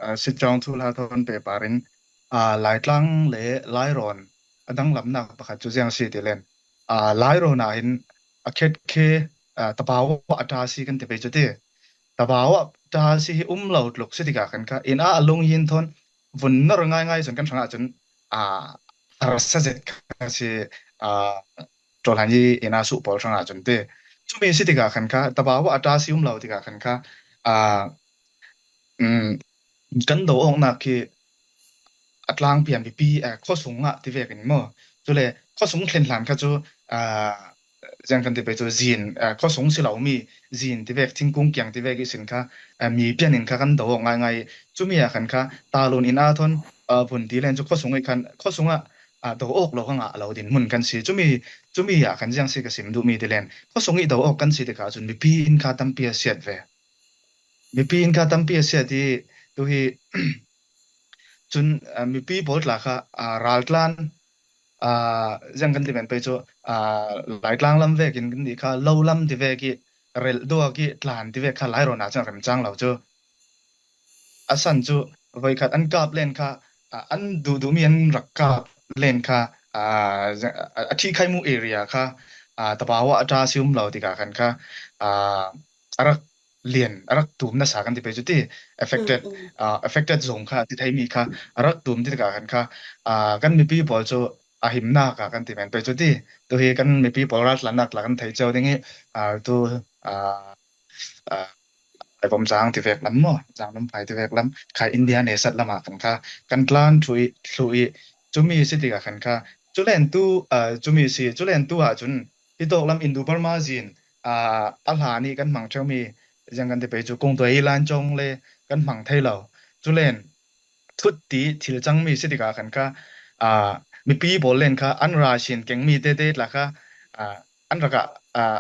aa, Sitcawng thu hla thawn pehpar in, aa, Laitlang le Lairawn a danglamnak pakhat cu ziang si ti len, aa, Lairawn ah hin a khetkhe, aa, tabawa a ṭha si kan ti pei cu ti. Tabawa a ṭha si hi um lo tluk si tikah khan kha inn ah a lung yin thawn vun nor ngaingai cun kan hrangah cun, aa, harsa zet kha si, aa, ṭawlhan i inn ah suh pawl hrangah cun ti. Cumi si tikah khan kha tabawa a ṭha si um lo tikah khan kha, aa, um, kan do awknak khi a tlangpian mipi, aa, khuasung ah ti vekin maw? Cule khuasung thlen hlan kha cu, aa, ziang kan ti pei cu zin, aa, khuasung si lomi zin ti vek, thingkung kiang ti vek ihsin kha, aa, mi pian in kha kan do awk ngaingai. Cumi ah khan kha talun inn ah thawn, aa, vun ti len cu khuasung i khan, khuasung ah, do awk lo ka ngah lo dinhmun kan si. Cumi, cumi ah khan ziang si ka sim duh mi ti len, khuasung i do awk kan si tikah cun mipi inn kha tampi a siat ve. Mipi inn kha tampi a siat i tu hi cun mipi pawl tla kha raltlan, ziang kan ti men pei cu, Laitlang lam vekin kan ti kha, lo lam ti vek i, relh duak i, tlan ti vek kha Lairawn ah cun a remcang lo cu. A san cu voikhat an kap len kha, an duhduhmi an rak kap len kha, a ṭhihkhaimu area kha, tapawa a ṭa si um lo tikah khan kha, a rak lian, a rak tum nasa kan ti pei cu ti, affected, affected zone kha ti theimi kha a rak tum ti tikah khan kha, kan mipi pawl cu a himnak ah kan ti men pei cu ti. Tu hi kan mipi pawl raltlannak tla kan thei cio ding i, tu, Aibawm Zang ti vek lam maw, Zang Lam Phai ti vek lam kha India nesat lamah khan kha kan tlan thluh i, thluh i, cumi si tikah khan kha, culen tu, cumi si, culen tu ah cun hitawk lam Indo-Burma zin a hlan i kan hmang ṭheumi ziang kan ti pei cu Kungtuai Lan Cawng le kan hmang thei lo. Culen thut ti thil cangmi si tikah khan kha, mipi pawl len kha an ra sin kengmi tete tla kha, an rak ah,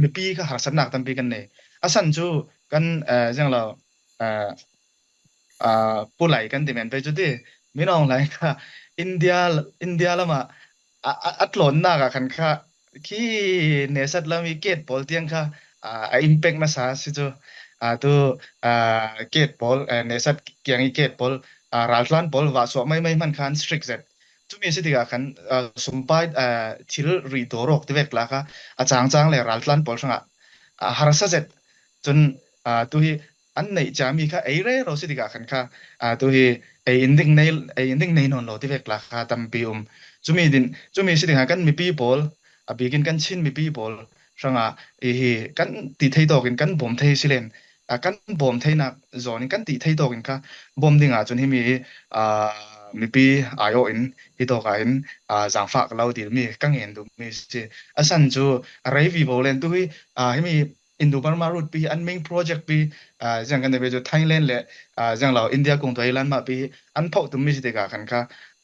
mipi kha harsatnak tampi kan nei. A san cu kan, ziang lo, pulai kan ti men pei cu ti, Min Aung Hlaing kha India, India lamah a, a, a tlawnnak ah khan kha khi nesat lam i ket pawl tiang kha, a, a impact nasa si cu, a, tu, a, ket pawl, a, nesat kiang i ket pawl, a, raltlan pawl vah suah maimai hman khan strict zet. Cumi si tikah khan, a, sumpai, a, thil rih dawr awk ti vek tla kha a cangcang le raltlan pawl hrangah, a, harsa zet. Cun, a, tu hi an neih ciami kha ei rero si tikah khan kha, a, tu hi ei in ding nei, ei in ding nei nawn lo ti vek tla kha tampi um. Cumi din, cumi si tikah kan mipi pawl, a bikin kan Chin mipi pawl hrangah i hi kan ti thei tawkin kan bawm thei si len, a, kan bawm theinak zawnin kan ti thei tawkin kha bawm dingah cun himi, a, mipi aiawh in hitawk ah hin, a, zangfah ka lo dilmi ka ngen duhmi si. A san cu a rei vivo len tu hi, a, himi Indo-Burma Route pi, an main project pi, a, ziang kan ti pei cu Thailand le, a, ziang lo India Kungtuai Lan mah pi an phoh tummi si tikah khan kha,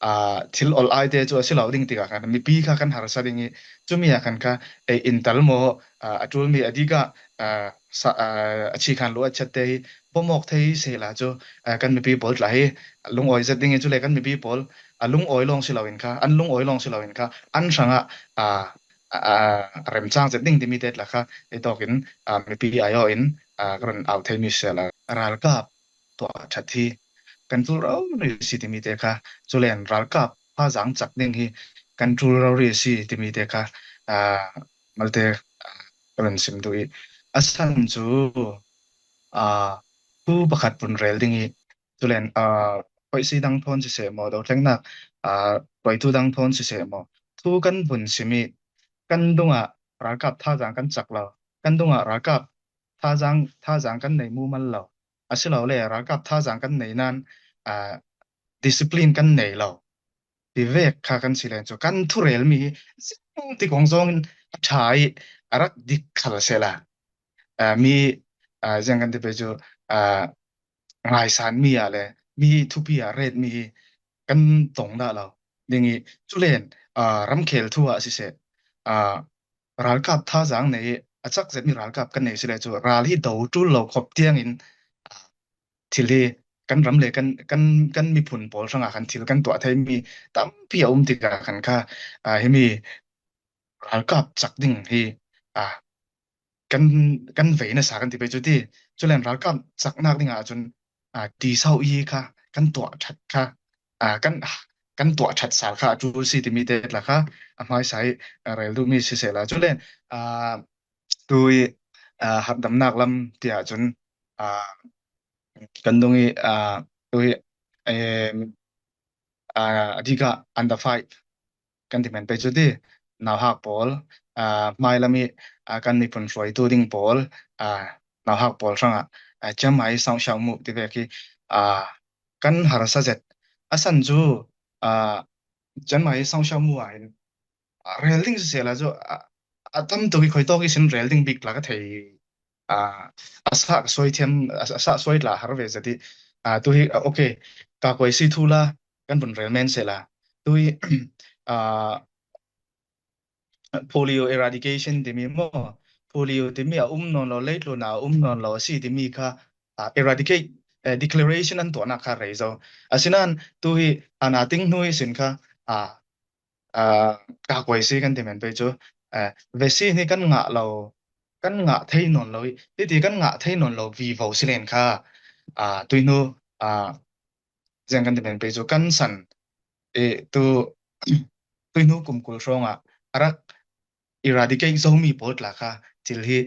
a, thil ol ai te cu a si lo ding tikah khan mipi kha kan harsa ding i, cumi ah khan kha ei in tal maw, a, a ṭulmi a dikah, a, sa, a, a chikhan lu a chat te hi bawm awk thei sehla cu, a, kan mipi pawl tla hi lungawi zet ding i, cule kan mipi pawl a lungawi lawng si loin kha, an lungawi lawng si loin kha an hrangah, a, a, a remcang zet ding timi te tla kha hitawkin, a, mipi aiawh in, a, ka run au theimi sehla ralkap tuah ṭhat hi kan ṭul rori si timi te kha, culen ralkap thazaang cak ding hi kan ṭul rori si timi te kha, a, malte, a, ka run sim duh i, a san cu, a, thu pakhat vun rel ding i, culen, a, khoihsi dang thawn siseh maw, dothlengnak, a, hruaitu dang thawn siseh maw, thu kan vun sim i, kan dungah ralkap thazaang kan cak lo, kan dungah ralkap thazaang, thazaang kan nei mumal lo, asilole ralkap thazaang kan nei nan, a, discipline kan nei lo ti vek kha kan si len cu kan thurelmi hi zing ti kong zawngin a ṭha i a rak dik khal sehla, a, mi, a, ziang kan ti pei cu, a, ngaisanmi ah le mi thupi ah retmi hi kan tong dah lo ding i, culen, a, ramkhel thu ah siseh, a, ralkap thazaang nei i a cak zetmi ralkap kan nei sile cu ral hi do ṭul lo khop tiangin, a, thil hi kan ram le kan, kan, kan miphun pawl hrangah khan thil kan tuah theimi tampi a um tikah khan kha, a, himi ralkap cak ding hi, a, kan, kan vei nasa kan ti pei cu ti. Culen ralkap caknak dingah cun, a, tisau i kha kan tuah ṭhat kha, a, kan, kan tuah ṭhat sal kha a ṭul si timi te tla kha a hmaisa i, a, rel duhmi sisehla. Culen, a, tu i, a, harhdamnak lam tiah cun, a, kan dung i, a, tu i, em, a, a dikah under five kan ti men pei cu ti, nauhak pawl, a, hmailam i, a, kan miphun hruaitu ding pawl, a, nauhak pawl hrangah, a, ciammai sangsiau muh ti vek hi, a, kan harsa zet. A san cu, a, ciammai sangsiau muh ah hin, a, rel ding sisehla cu, a, a tam tuk i khuitawk ihsin rel ding bik tla ka thei, a, a sah suai thiam, a, a sah suai tla har ve zet i, a, tu hi, a, okay, ka kuai si thu la kan vun rel men sehla. Tu hi, ah, polio eradication timi maw, polio timi a um nawn lo, leitlun a um nawn lo a si timi kha, ah, eradicate, eh, declaration an tuahnak kha rei zo. Asinain tu hi ana ting hnu ihsin kha, ah, ah, kakuai si kan ti men pei cu, eh, vaccine hi kan ngah lo, kan ngah thei nawn lo i, hiti kan ngah thei nawn lo vivo si len kha, ah, tuihnu, ah, ziang kan ti men pei cu kan san, eh, tu, tuihnu kum kul hrawngah a rak eradicate zomi pawl tla kha thil hi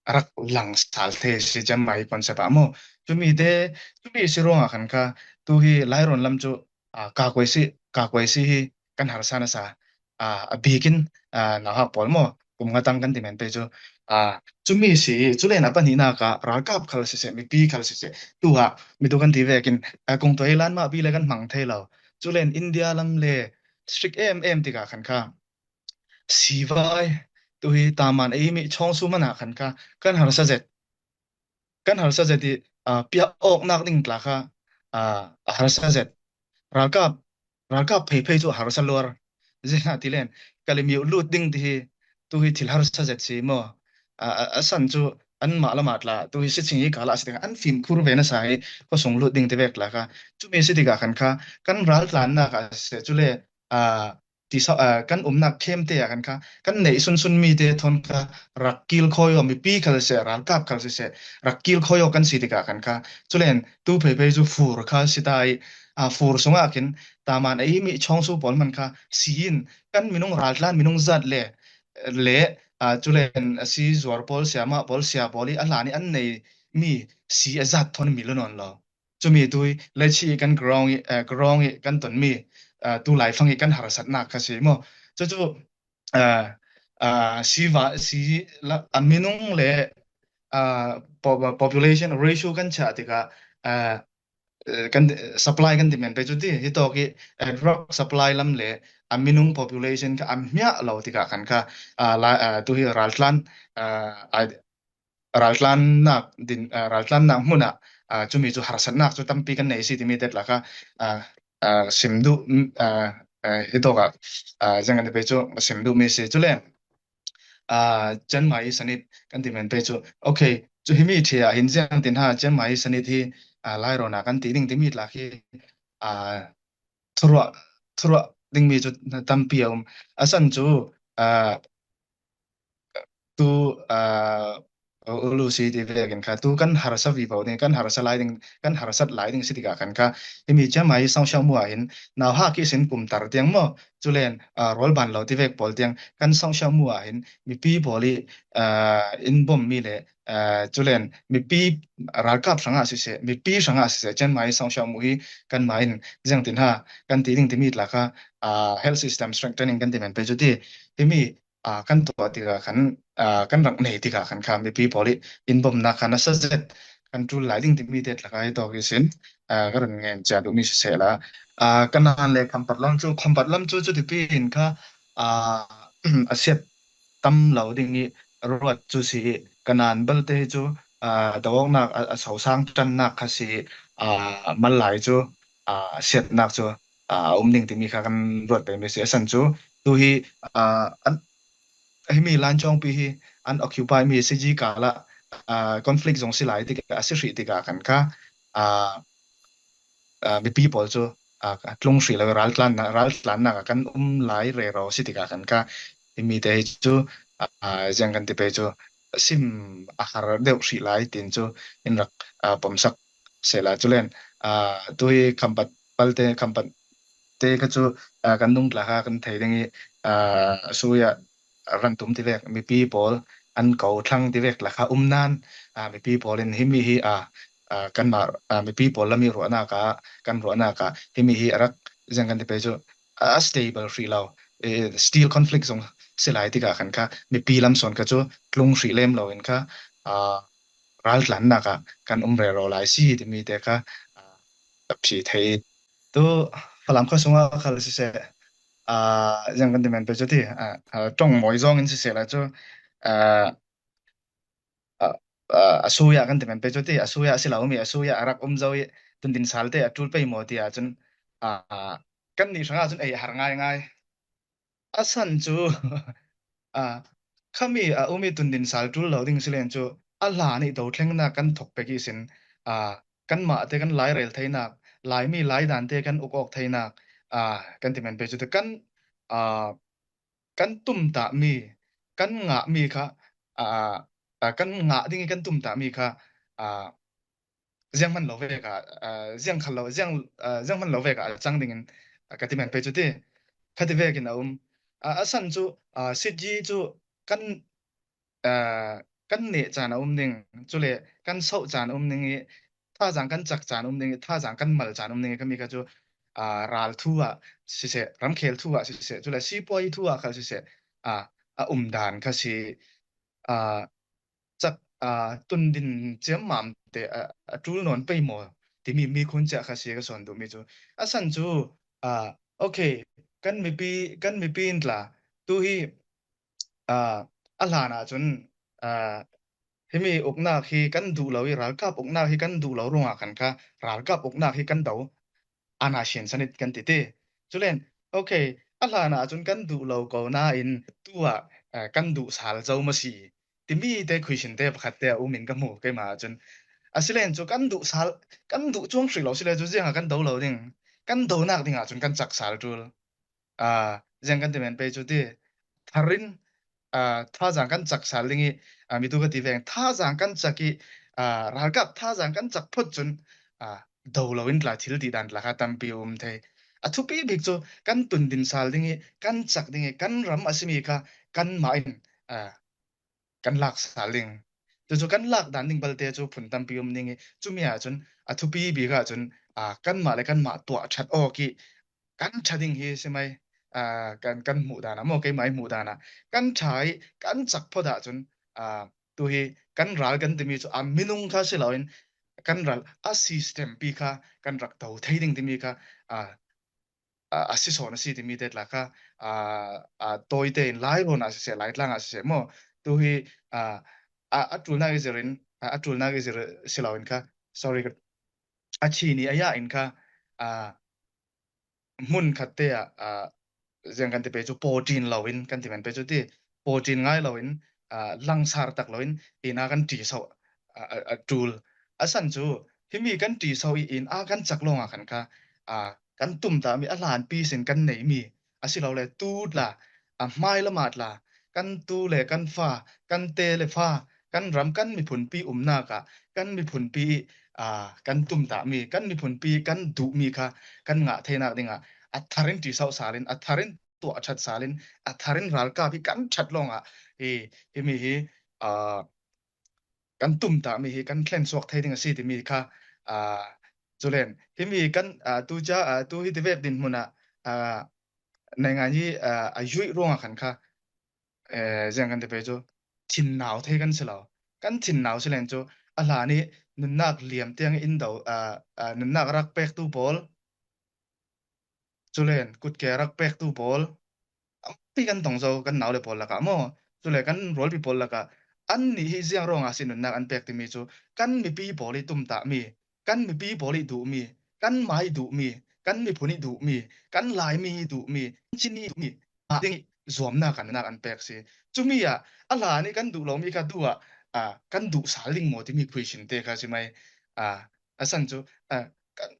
a rak lang sal thei si ciammai concept ah maw? Cumi te, cumi si ruangah khan kha tu hi Lairawn lam cu, ah, kakuai si, kakuai si hi kan harsa nasa, ah, a bikin, ah, nauhak pawl maw? Kum nga tang kan ti men pei cu, ah, cumi si, culen a pahnihnak ah ralkap khal siseh, mipi khal siseh, tu ah mi tu kan ti vekin, ah, kungtuai lan mah pi le kan hmang thei lo. Culen India lam le strict em em tikah khan kha sivai, tu hi taman ei mi chawngsu man ah khan kha kan harsa zet, kan harsa zet i, ah, piah awknak ding tla kha, ah, a harsa zet. Ralkap, ralkap pheiphei cu a harsa luar. Ziah ti len, Kalemyo lut ding ti hi, tu hi thil harsa zet si maw? Ah, a, a san cu anmah lam ah tla, tu hi sicing hi kal ah si tikah an fimkhur ve nasa hi, khuasung lut ding ti vek tla kha. Cumi si tikah khan kha, kan raltlannak ah si, cule, ah, ti sa, ah, kan umnak khemte ah khan kha, kan neih sunsun mi te thawn kha rak kilkhawi aw, mipi khal siseh, ralkap khal siseh, rak kilkhawi aw kan si tikah khan kha, culen tu pheiphei cu fur kha si ta i, ah, fur sungah khin taman ei mi chawngsu pawl man kha si in kan minung raltlan minung zat le, le, ah, culen a si zuar pawl, siamah pawl, sia pawl i a hlan i an nei mi si a zat thawn mi lu nawn lo. Cumi tu i leichih i kan ground i, eh, ground i kan tonmi, eh, tu laifang i kan harsatnak kha si maw? Cucu, eh, eh, siva, si la, a minung le, eh, po-, population ratio kan chiah tikah, eh, eh, kan, supply kan ti men pei cu ti, hitawk i, eh, drug supply lam le a minung population kha a hmiah lo tikah khan kha, ah, la, ah, tu hi raltlan, ah, a, raltlannak din, ah, raltlannak hmun ah, ah, cumi cu harsatnak cu tampi kan nei si timi te tla kha, ah, ah, sim duh, mm, ah, ah, hitawk ah, ah, ziang kan ti pei cu sim duh mi si. Cule, ah, Chiang Mai sanit kan ti men pei cu, okay, cu himi ṭhi ah hin ziang tin ha Chiang Mai sanit hi, ah, Lairawn ah kan ti ding timi tla khi, ah, thuruah, thuruah dingmi cu tampi a um. A san cu, ah, tu, ah, ulu si ti vekin kha, tu kan harsa vivo ding, kan harsa lai ding, kan harsat lai ding si tikah khan kha, himi Chiang Mai Songxiamu ah hin, nauhak ihsin kum tar tiang maw, culen, ah, rualban lo ti vek pawl tiang, kan Songxiamu ah hin, mipi pawl i, ah, in bom mi le, ah, culen, mipi ralkap hrangah siseh, mipi hrangah siseh, Chiang Mai Songxiamu hi kanmah in ziang tin ha, kan ti ding timi tla kha, ah, health system strengthening kan ti men pei cu ti, himi, ah, kan tuah tikah khan, ah, kan rak nei tikah khan kha mipi pawl i in bomnak kha nasa zet kan ṭul lai ding timi te tla kha hi tawk ihsin, ah, ka run ngen cia duhmi siseh la. Ah, Kanan le Khampat lam cu, Khampat lam cu cutipi in kha, ah, a siat tam lo ding i ruat cu si i Kanan belte hi cu, ah, do awknak a, a sosang ṭannak kha si i, ah, mal lai cu, ah, siatnak cu, ah, a um ding timi kha kan ruat pemi si. A san cu tu hi, ah, an, himi lancawngpi hi an occupy mi sigi kal ah, ah, conflict zong si lai tikah, a si hrih tikah khan kha, ah, ah, mipi pawl cu, ah, tlung hrih lo i raltlannak, raltlannak ah kan um lai rero si tikah khan kha himi te hi cu, ah, ziang kan ti pei cu sim a har deuh hrih lai tin cu in rak, ah, pomsak sehla culen, ah, tu hi Khampat palte, Khampat te kha cu, ah, kan nung tla kha kan thei ding i, ah, a sui ah ran tum ti vek mipi pawl an ko thlang ti vek tla kha um nan, ah, mipi pawl in himi hi, ah, ah, kanmah, ah, mipi pawl lam i ruahnak ah, kan ruahnak ah himi hi a rak ziang kan ti pei cu, ah, a stable hrih lo, eh, still conflict zong si lai tikah khan kha mipi lam sawn kha cu tlung hrih lem lo in kha, ah, raltlannak ah kan um rero lai si timi te kha, ah, a phi thei. Tu Falam khuasung ah khal siseh, ah, ziang kan ti men pei cu ti, ah, ah, ṭong mawi zawng in siseh lai cu, ah, ah, ah, a sui ah kan ti men pei cu ti, a sui ah a si lo mi, a sui ah a rak um zo i tundin sal te a ṭul pei maw ti ahcun, ah, kan nih hrangah cun ei a har ngaingai. A san cu, a, khami a um i tundin sal ṭul lo ding si len cu, a hla nih dothlengnak kan thok pek ihsin, a, kanmah te kan lairel theinak, Laimi laidan te kan uk awk theinak, a, kan ti men pei cu ti kan, a, kan tumtahmi, kan ngahmi kha, a, a, kan ngah ding i kan tumtahmi kha, a, ziang hman lo vek ah, a, ziang khal lo, ziang, a, ziang hman lo vek ah a cang dingin, a, ka ti men pei cu ti, kha ti vekin a um. A, a san cu, a, sityi cu kan, a, kan neh caan a um ding, cule kan sauh caan a um ding i, thazaang kan cak caan a um ding i, thazaang kan mal caan a um ding i, khami kha cu, a, ral thu ah siseh, ramkhel thu ah siseh, cule sipuai thu ah khal siseh, a, a um dan kha si, a, cak, aa, tundin ciammam te, aa, a ṭul nawn pei maw timi mi khun cia kha si ka sawn duhmi cu. A san cu, aa, okay, kan mipi, kan mipi in tla tu hi, aa, a hlan ahcun, aa, himi uknak hi kan duh lo i ralkap uknak hi kan duh lo ruangah khan kha ralkap uknak hi kan do. Ana sian sanit kan ti ti. Culen, okay, a hlan ahcun kan duh lo ko nain tu ah, eh, kan duh sal zo maw si? Timi te khuisin te pakhat te a um in ka hmu keimah ahcun. Asilen cu kan duh sal, kan duh cuang hrih lo sile cu ziangah kan do lo ding? Kan donak ding ahcun kan cak sal ṭul. Aa, ziang kan ti men pei cu ti. Tharin, aa, thazaang kan cak sal ding i, aa, mitu ka ti veng. Thazaang kan cak i, aa, ralkap thazaang kan cak phot cun, aa, do lo in tla thil ti dan tla kha tampi um thei. A thupi bik cu kan tundin sal ding i, kan cak ding i, kan ram a simi kha kanmah in, aa, kan lak sal ding. Cucu kan lak dan ding balte cu phun tampi um ding i, cumi ahcun a thupi bik ahcun, aa, kanmah le kanmah tuah ṭhat awk i kan ṭha ding hi si mai, aa, kan, kan hmuh dan ah maw, keimah i hmuh dan ah kan ṭha i kan cak phot ahcun, aa, tu hi kan ral kan timi cu a minung kha si loin kan ral a system pi kha kan rak to thei ding timi kha, aa, a, a si sawn a si timi te tla kha, aa, aa, tawite in Lai rawn ah siseh, Laitlang ah siseh maw? Tu hi, aa, a, a ṭulnak i zir in, a, a ṭulnak i zir si lo in kha, sorry, ka, a chini a ya in kha, aa, hmun khat te ah, aa, ziang kan ti pei cu pawṭin lo in kan ti men pei cu ti pawṭin ngai lo in, aa, langsar tak lo in inn ah kan ṭi so, aa, a, a ṭul. A san cu himi kan ṭi so i inn ah kan cak lawngah khan kha, aa, kan tumtahmi a hlanpi sin kan neimi asilole tu tla, a hmai lamah tla, kan tu le kan fa, kan te le fa, kan ram, kan miphunpi umnak ah kan miphunpi i, aa, kan tumtahmi, kan miphunpi kan duhmi kha kan ngah theinak dingah a tharin ṭi so sal in, a tharin tuah ṭhat sal in, a tharin ralkap hi kan ṭhat lawngah hi, himi hi, aa, kan tumtahmi hi kan thlen suak thei ding a si timi kha, aa, culen himi kan, aa, tu cia, aa, tu hi tivek dinhmun ah, aa, naingan hi, aa, a yuih ruangah khan kha, eh, ziang kan ti pei cu thinnau thei kan si lo. Kan thinnau si len cu a hlan i nunnak liam tiang i in do, aa, aa, nunnak rak pektu pawl, culen kutke rak pektu pawl, tampi kan tong zo kan nau le pawl lakah maw, cule kan rualpi pawl lakah annih hi ziang ruangah si nunnak an pek timi cu kan mipi pawl i tumtahmi, kan mipi pawl i duhmi, kan mai duhmi, kan miphun i duhmi, kan Laimi i duhmi, kan Chin i duhmi, mah ding i zuamnak kan nunnak an pek si. Cumi ah a hlan i kan duh lomi kha tu ah, aa, kan duh sal ding maw timi khuisin te kha si mai. Aa, a san cu, aa, kan,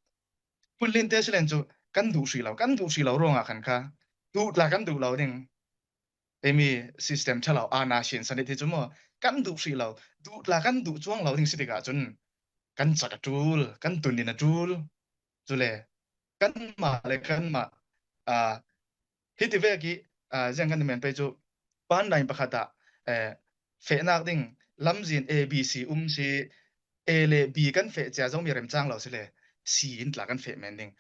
Hmun lin te si len cu kan duh hrih lo, kan duh hrih lo ruangah khan kha duh tla kan duh lo ding. Himi system ṭha lo, ana sian sanit hi cu maw, kan duh hrih lo, duh tla kan duh cuang lo ding si tikah cun kan cak a ṭul, kan tun in a ṭul. Cule kanmah le kanmah, aa, hiti vek i, aa, ziang kan ti men pei cu, pandain pakhat ah, eh, fehnak ding lamzin A B C um si, A le B kan feh cia zomi remcang lo si le, C in tla kan feh men ding.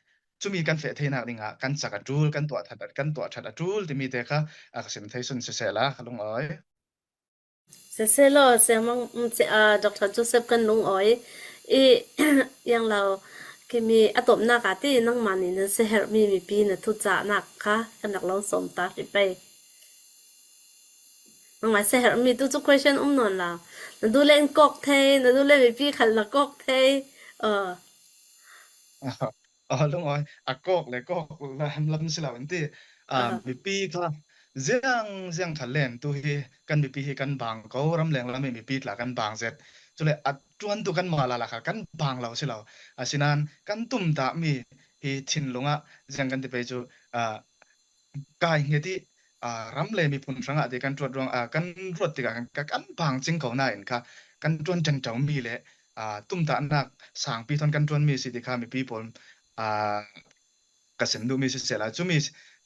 Cumi kan feh theinak dingah kan cak a ṭul, kan tuah ṭhat, kan tuah ṭhat a ṭul timi te kha, a, ka sim thei sun siseh la, ka lungawi. Siseh law, Siangmang, um, si, a, Doctor Joseph kan lungawi. I, yang lo, kimi a tawpnak ah ti nangmah nih na siaherhmi mipi na thucahnak kha kan rak lo sawm ta hrih pei. Nangmah siaherhmi tu cu question um nawn lo. Na duh le in kawk thei, na duh le mipi khal na kawk thei. Aw. Aw, lungawi, a kawk le kawk lam, lam si lo in ti. Aa, mipi kha, ziang ziang khat len tu hi kan mipi hi kan bang ko, ramleng lam hi mipi tla kan bang zet. Chule a ṭuantu kanmah lala kha kan bang lo si lo. Asinan kan tumtah mi hi thinlungah ziang kan ti pei chu, aa, kai nge ti, aa, ram le miphun hrangah ti kan ṭuat ruang, aa, kan ruat tikah kan, kan bang cing ko nain kha kan ṭuan ṭenṭo mi le, aa, tumtahnak sangpi thawn kan ṭuan mi si ti kha mipi pawl, aa, ka sem duh mi siseh la, cumi,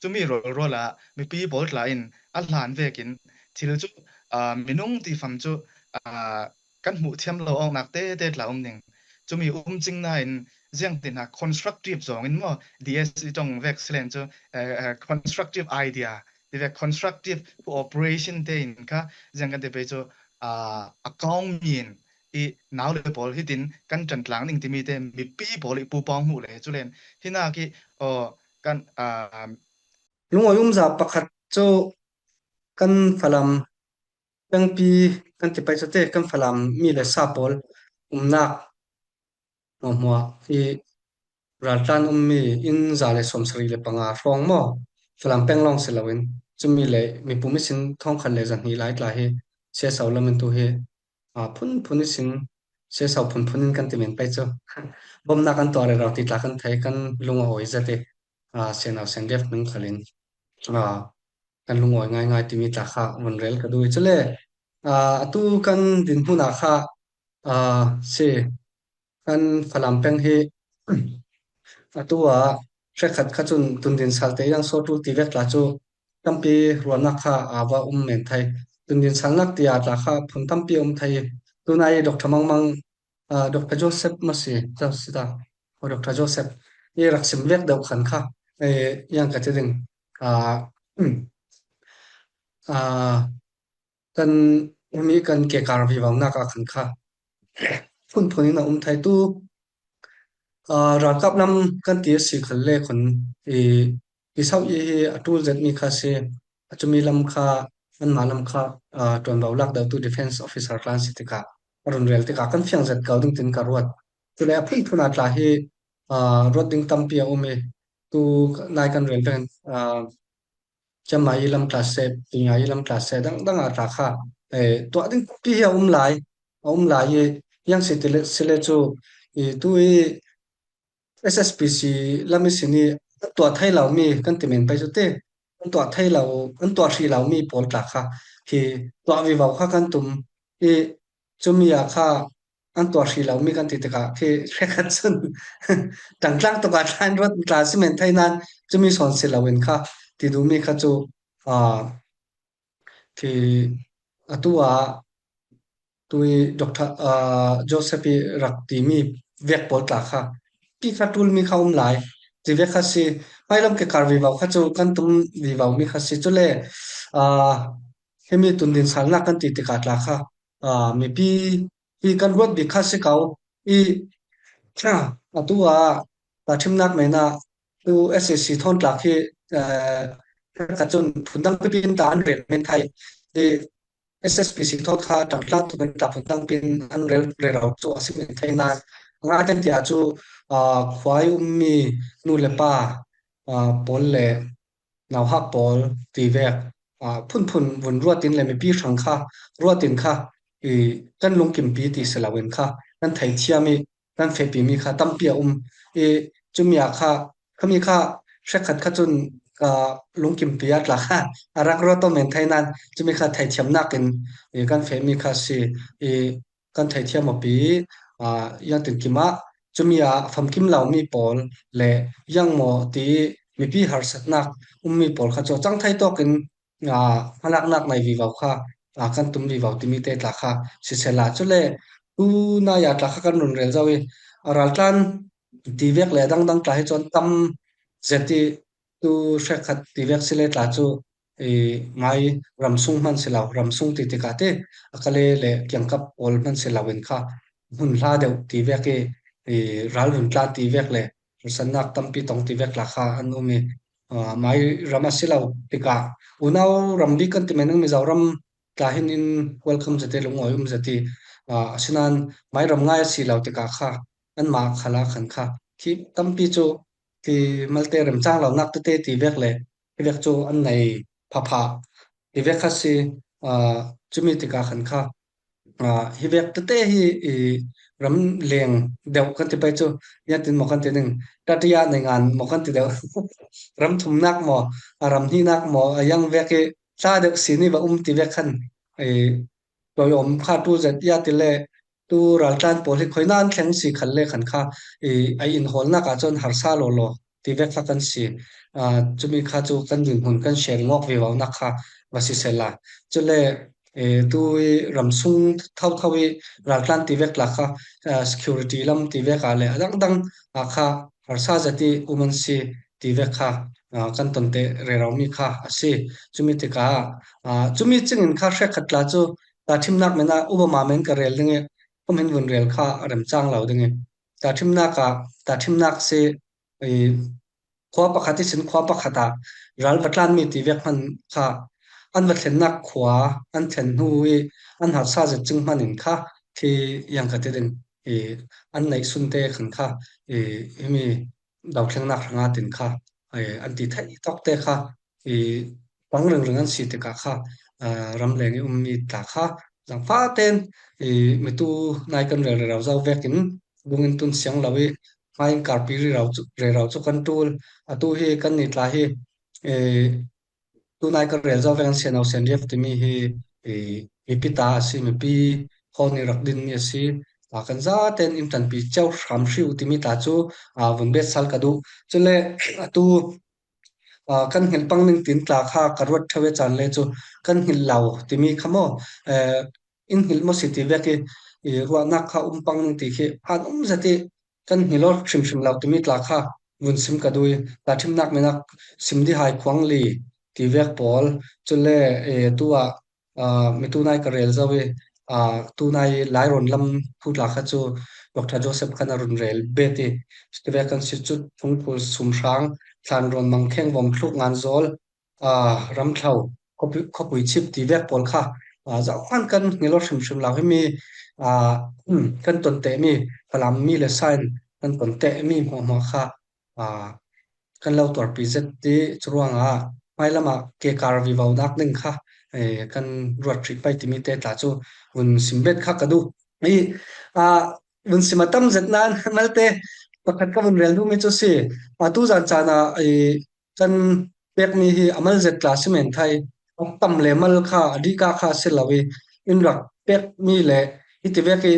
cumi rualrual ah mipi pawl tla in a hlan vekin thil cu, aa, minung tifam cu, aa, kan hmuh thiam lo awknak tete tla um ding. Cumi um cing nain ziang ti hna constructive zong in maw, D S i ṭong vek si len cu, eh, eh, constructive idea ti vek, constructive cooperation te in kha ziang kan ti pei cu, aa, a kong mi in i nau le pawl hitin kan ṭan tlang ding timi te mipi pawl i pupawng hmuh le cu len hinak i, aw, kan, aa, lungawi umza pakhat cu kan Falam pengpi kan ti pei cu te kan Falam mi le sa pawl umnak hmuahhmuah i raltlan ummi inn za le sawmsarih le panga hrawng maw, Falam peng lawng si loin cumi le mipum ihsin thawngkhat le zahnih lai tla hi C S O lam in tu hi, aa, phunphun ihsin C S O phunphun in kan ti men pei cu bomnak an tuah rero ti tla kan thei, kan lung a awi zet i, aa, C N O C N D F ning khalin, aa, kan lungawi ngaingai timi tla kha vun rel ka duh i. Cule, aa, atu kan dinhmun ah kha, aa, si kan Falam peng hi atu ah hrekkhat kha cun tundin salte yang sawtu ti vek tla cu tampi ruahnak kha aa va um men thai. Tundin salnak ti ah tla kha phun tampi a um thai. Tunai Doctor Mangmang, aa, Doctor Joseph masi, Joseph ta, aw, Doctor Joseph i rak sim vek deuh khan kha, eh, yang ka ti ding, aa, aa, kan himi kan kekar vivonak ah khan kha phunphun in a um thai tu, aa, ralkap lam kan ti a si khalle khun i, i sauh i hi a ṭul zetmi kha si, a cumi lam kha, anmah lam kha, aa, ṭuanvo lak deuhtu defense officer tla an si tikah, a run rel tikah kan fiang zet ko ding tin ka ruat. Cule a phunphun ah tla hi, aa, ruat ding tampi a um i, tu nai kan rel ven, aa, ciamai lam tla seh, pingai lam tla seh, dangdang ah tla kha, eh, tuah ding pi hi a um lai, a um lai i, yang si ti le, si le cu, i tu i S S P C lam i sin i an tuah thei lo mi kan ti men pei cu ti, an tuah thei lo, an tuah hrih lo mi pawl tla kha khi tuah vivo kha kan tum i, cumi ah kha an tuah hrih lo mi kan ti tikah khi hrekkhat cun ṭangtlang tuk ah tla in ruat tla si men thei nain cumi sawn si loin kha ti duhmi kha cu, aa, khi atu ah tu i Doctor, aa, Joseph i rak timi vek pawl tla kha pi kha ṭulmi kha um lai ti vek kha si. Hmailam kekar vivo kha cu kan tum vivo mi kha si. Cule, aa, himi tundin salnak kan ti tikah tla kha, aa, mipi hi kan ruat bik kha si ko i, atu ah tahṭhimnak men ah tu S A C thawn tla khi, eh, ka cun phundang pipi in tla an rel men thai. I S S P C thawn kha ṭangtlang tukin tla phundang pipi in an rel rero cu a si men thai nain a ngai kan ti ah cu, aa, khua i ummi nu le pa, aa, pawl le nauhak pawl ti vek, aa, phunphun vun ruat in le mipi hrang kha ruat in kha i kan lungkimpi ti si loin kha kan theithiam i kan fehpimi kha tampi a um i, cumi ah kha khami kha hrekkhat kha cun ka lungkimpi ah tla kha a rak ruat aw men thai nain cumi kha theithiamnak in i kan fehmi kha si i, kan theithiam awpi, aa, yang tin kim ah cumi ah famkim lomi pawl le yang maw ti mipi harsatnak ummi pawl kha cu cang thei tawkin, aa, hmalaknak nei vivo kha, aa, kan tum vivo timi te tla kha siseh la. Cule tunai ah tla kha kan run rel zo i, a raltlan ti vek le a dangdang tla hi cun tam zet i tu hrekkhat ti vek si le tla cu i, mai ramsung hman si lo, ramsung ti tikah ti a kale le kiangkap pawl hman si loin kha hun hla deuh ti vek i, i, ralvun tla ti vek le harsatnak tampi tong ti vek tla kha an um i, aa, mai ram a si lo tikah unau ram bik kan ti men, Mizoram tla hin in welcome zet i lungawi um zet i, aa, asinain mai ram ngai a si lo tikah kha anmah khal ah khan kha khi tampi cu khi malte remcang lonak tete ti vek le hi vek cu an nei phapha ti vek kha si, aa, cumi tikah khan kha, aa, hi vek tete hi i ram leng deuh kan ti pai cu, ziangtin maw kan ti ding, tatiah nei ngan maw kan ti deuh, ram thumnak maw, a ram hnihnak maw, a yang vek i tla deuh si ni va um ti vek khan, i, tlawm kha tu zet ia ti le, tu raltlan pawl hi khoi nan thleng si khan le khan kha, i, a inhawlnak ah cun harsa lawlaw ti vek kha kan si. Aa, cumi kha cu kan dinhmun kan share ngawk vivo nak kha va si sela. Cule, e, tu i ramsung thotho i raltlan ti vek la kha, aa, security lam ti vek ah le a dangdang ah kha harsa zet i um an si ti vek kha, aa, kan tonte rero mi kha a si. Cumi tikah, aa, cumi cingin kha hrekkhat tla cu tahṭhimnak men ah upama men ka rel ding i, um hin vun rel kha a remcang lo ding i, tahṭhimnak ah, tahṭhimnak si, i, khua pakhat ihsin khua pakhat ah ral va tlanmi ti vek hman kha, an va thlennak khua an thlen hnu i an harsa zet cing hman in kha, khi yang ka ti ding, i, an neih sunte khan kha, i, himi dothlengnak hrangah tin kha, i, an ti thei tawkte kha, i, pang ringring an si tikah kha, aa, ramleng i ummi tla kha zangfah tein, i, mitu nai kan rel rero zo vekin lungin tun siang lo i hmai in karpi rero cu, rero cu kan ṭul. Atu hi kan ni tla hi, i, tunai kan rel zo vekin Sianho Sianriap timi hi, i, mipi ta a si, mipi hawn i rak dinmi a si. Aa, kan zaten in tanpi cio hram hri uh timi tla cu, aa, vun bet sal ka duh. Cule atu, aa, kan hngilh pang ning tin tla kha ka ruat ṭheu i caan le cu kan hngilh lo timi kha maw, eh, in hngilh maw si ti vek i, i ruahnak kha um pang ning ti khi an um zet i kan hngilh aw hrimhrim lo timi tla kha vun sim ka duh i, tahṭhimnak men ah sim dihai khuang li ti vek pawl, cule, eh, tu ah, aa, mitu nai ka rel zo i, aa, tunai Lairawn lam thu tla kha cu Doctor Joseph khan a run rel bet i, tivek kan si cu Thungphul, Sumhrang, Thlanrawn, Mangkheng, Vomthluk, Nganzawl, aa, Ramthlo, Khawpui, Khawpui Chip ti vek pawl kha, aa, zohhmanh kan hngilh aw hrimhrim lo himi, aa, kan ton tehmi, Falam mi le sa in kan ton tehmi hmuahhmuah kha, aa, kan lo tuarpi zet ti cu ruangah hmailam ah ke kar vivo nak ding kha, eh, kan ruat hrih pei timi te tla cu vun sim bet kha ka duh. I, aa, vun sim a tam zet nain malte pakhat ka vun rel duhmi cu si. Aa, tu zan caan ah, i, kan pekmi hi a mal zet tla si men thai. A tam le mal kha, a dihka kha a si lo i, in rak pekmi le hiti vek i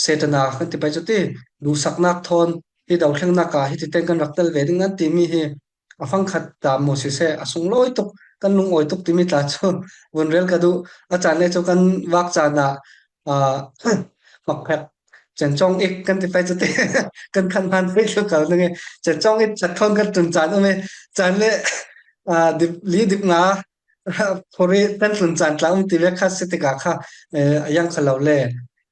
Setana kan ti pai cu ti, duhsaknak thawn, hi dothlengnak ah hiti tein kan rak tel ve ding nan timi hi a fangkhat ta maw siseh, a sunglawi tuk, kan lungawi tuk timi tla cu vun rel ka duh. A caan le cu kan vak caan ah, aa, makphek, cencawng ik kan ti pai cu ti, kan khan hman pei cu kal ning i, cencawng ik chat thawn kan tlun caan um i, caan le, aa, dip, li dip nga, phuri kan tlun caan tla um ti vek kha si tikah kha, eh, a yang kha lo le,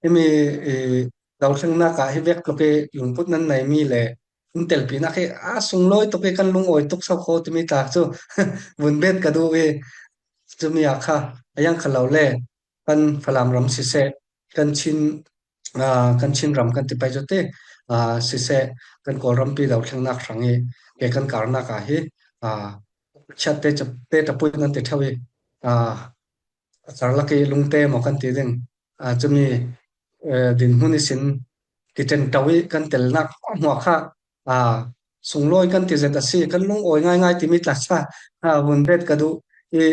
himi, eh, dothlengnak ah hi vek tluk i lungput nan neimi le in telpinak hi a sunglawi tuk i kan lungawi tuk so kho timi tla cu vun bet ka duh i, cumi ah kha a yang kha lo le kan Falam ram siseh, kan Chin, aa, kan Chin ram kan ti pai cu ti, aa, siseh, kan Kawlrampi dothlengnak hrang i ke kan karnak ah hi, aa, chiat te ca, te ṭapui nan ti ṭheu i, aa, a karlak i lungte maw kan ti ding, aa, cumi, eh, dinhmun ihsin kiṭen ṭo i kan telnak hmuahhmuah kha, aa, sunglawi kan ti zet a si, kan lungawi ngaingai timi tla kha, aa, vun bet ka duh i,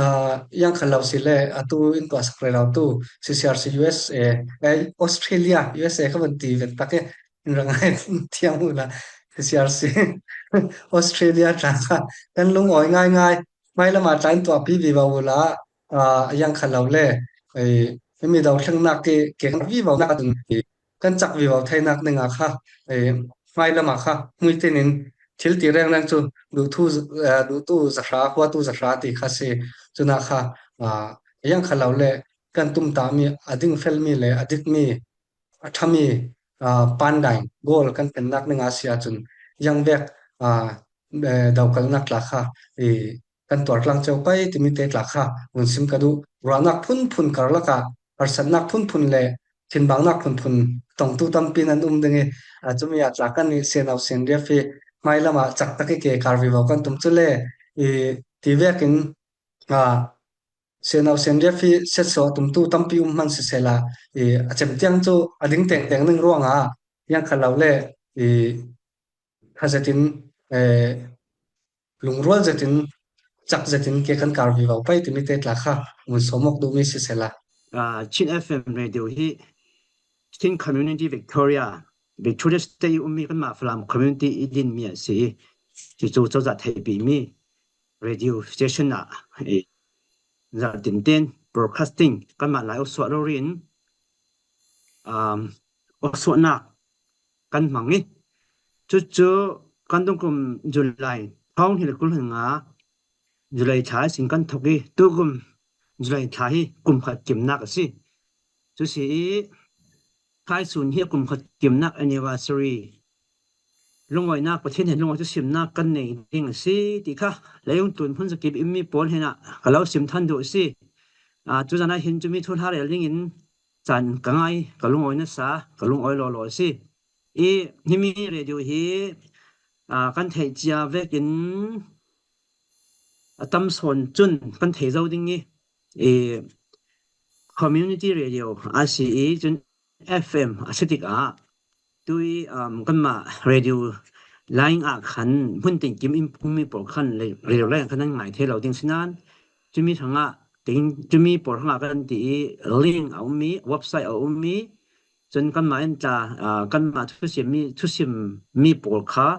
aa, yang kha lo si le, atu in tuahsak rero tu C C R C U S A, eh, Australia, U S A kha vun ti vet tak i, in rangai thiam uh la, C C R C Australia tla kha kan lungawi ngaingai, hmailam ah tla in tuahpi vivo uh la, aa, a yang kha lo le, ei, himi dothlengnak i ke kan vivo nak a tun i kan cak vivo theinak ding ah kha, ei, hmailam ah kha hmuitinin thil ti rengreng cu duhtu, aa, duhtu zahra, huatu zahra ti kha si. Cunah kha, aa, a yang kha lo le kan tumtahmi, a dingfelmi le a dikmi, a ṭhami, aa, pandain goal kan pennak ding a si ahcun yang vek, aa, eh, dokalnak tla kha, i, kan tuar tlang cio pei timi te tla kha vun sim ka duh. Ruahnak phunphun karlak ah, harsatnak phunphun le thinbangnak phunphun tongtu tampi nan um ding i, aa, cumi ah tla kan i Sianho Sianriap hi hmailam ah cak tak i ke kar vivo kan tum cu le, i, ti vekin, a, senau senriaf hi setsawh tumtu tampi um hman sisela, i, a cem tiang cu a ding tengteng ning ruangah, hiang kha lo le, i, kha zetin, eh, lungrual zetin, cak zetin ke kan kar vivo pei timi te tla kha vun sawmawk duhmi sisela. Ah, Chin F M radio hi Chin Community Victoria, Victoria State i ummi kanmah Falam community i dinmi a si i, cucu cozah theihpimi radio station ah i zarh tinten broadcasting kanmah lai awsuah rori in, um, awsuahnak kan hmang i, cucu kan dungkum July thawng hnih le kul hnih nga July thla sin kan thok i, tukum July thla hi kum khat kimnak a si. Cu si i, thaisun hi a kum khat kimnak anniversary lungawinak, Pathian he lungawi thusimnak kan nei ding a si ti kha leilung tlun hmun zakip i ummi pawl hnenah ka lo sim than duh a si. Aa, cu zan ah hin cumi thuhla rel dingin caan ka ngai, ka lungawi nasa, ka lungawi lawlaw a si. I himi radio hi, aa, kan theih cia vekin a tam sawn cun kan thei zo ding i, i community radio a si i cun F M a si tikah tui, um, kanmah radio line ah khan hmun tinkim in ummi pawl khan radio line ah khan an ngai thei lo ding si nain cumi hrangah, tin, cumi pawl hrangah kan ti i link a ummi, website a ummi, cun kanmah in tla, aa, kanmah thusimmi, thusimmi pawl kha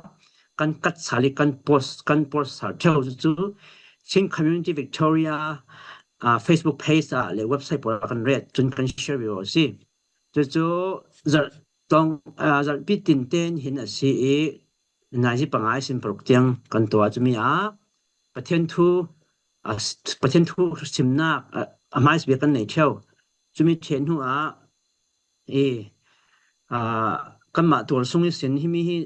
kan kat sal i kan post, kan post sal ṭheu cu Chin Community Victoria, aa, Facebook page ah le website pawl ah kan ret, cun kan share vivo a si. Cucu zarh tawng, aa, zarhpi tinten hin a si i, nazi panga i sin paruk tiang kan tuah cumi ah Pathian thu, aa, Pathian thu simnak, aa, a hmaisabik kan nei ṭheu. Cumi ṭheh hnu ah i, aa, kanmah tuar sung ihsin himi hi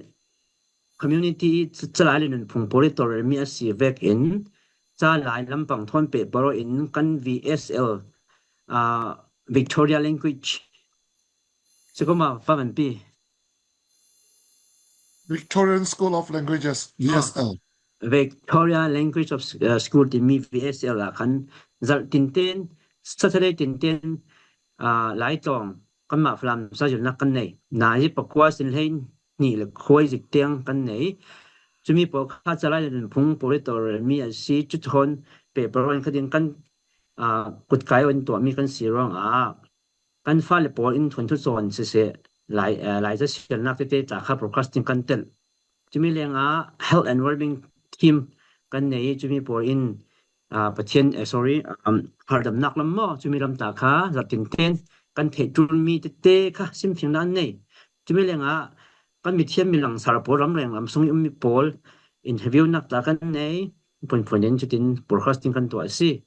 community i ca-, calai le nunphung pawl i tawlrelmi a si vekin calai lampang thawn pehpar in kan V S L, aa, Victoria Language, si ko ma, pa man pi. Victorian School of Languages, V S L. Victoria Language of, uh, School timi V S L ah khan zarh tinten, Saturday tinten, uh, Laitawng kanmah Falam sazirnak kan nei. Nazi pakua sin hlei hnih le khuai zik tiang kan nei. Cumi pawl kha calai le nunphung pawl i tawlrelmi a si, cu thawn pehpar in khatin kan, uh, kutkai in tuahmi kan si ruangah kan fale pawl in thuanthu cawn siseh, lai, eh, lai za sialnak tete tla kha broadcasting kan telh. Cumi lengah health and wellbeing team kan nei, cumi pawl in, ah, Pathian, eh, sorry, um, harhdamnak lam maw, cumi lam ta kha zarh tinten kan theih ṭulmi tete kha simfiangnak an nei. Cumi lengah kan mithiam milangsar pawl ramleng lam sung i ummi pawl interview nak tla kan nei, phunphun in cutin broadcasting kan tuah a si.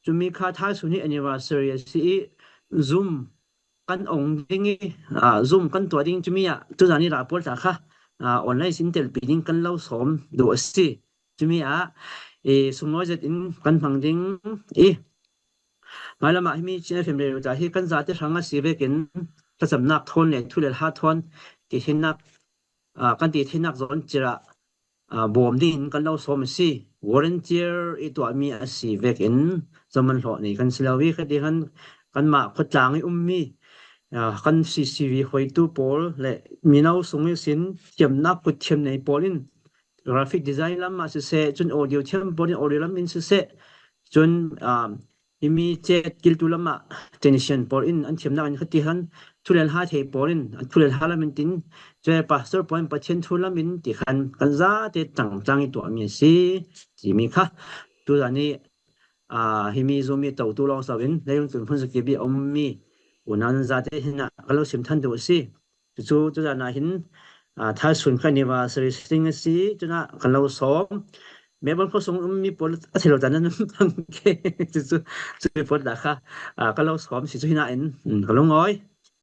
Cumi kha thaisun hi anniversary a si i Zoom kan ong ding i, aa, Zoom kan tuah ding cumi ah tuzan i ra pawl tla kha, aa, online sin telpi ding kan lo sawm duh a si. Cumi ah, i, sunglawi zet in kan hmang ding i, hmailam ah himi Chin F M radio ta hi kan zate hrang a si vekin thlacamnak thawn le thu le hla thawn ti hinnak, aa, kan ti theinak zawn cirah, aa, bawm dingin kan lo sawm a si. Volunteer i tuahmi a si vekin zohman hlawh nei kan si lo i, kha ti khan kanmah khawtlang i ummi, aa, kan C C V hawitu pawl le mino sung ihsin thiamnak kut thiam nei pawl in graphic design lam ah siseh, cun audio thiam pawl in audio lam in siseh, cun, aa, himi cet kiltu lam ah technician pawl in an thiamnak in kha ti khan thu le hla thei pawl in thu le hla lam in tin, cun pastor pawl in Pathian thu lam in ti khan kan zate tangtang i tuahmi a si timi kha tuzan i, aa, himi Zoom i totu lawng so in leilung tlun hmun zakip i a ummi unau nan zate hinah ka lo sim than duh a si. Cucu tuzan ah hin, aa, thaisun kha anniversary sing a si, cun ah kan lo sawm. Melbourne khuasung ummi pawl a thei lo ta nan hmang ke. Cucu, cu pawl ta kha, aa, ka lo sawm si cu hinah in, um, ka lungawi.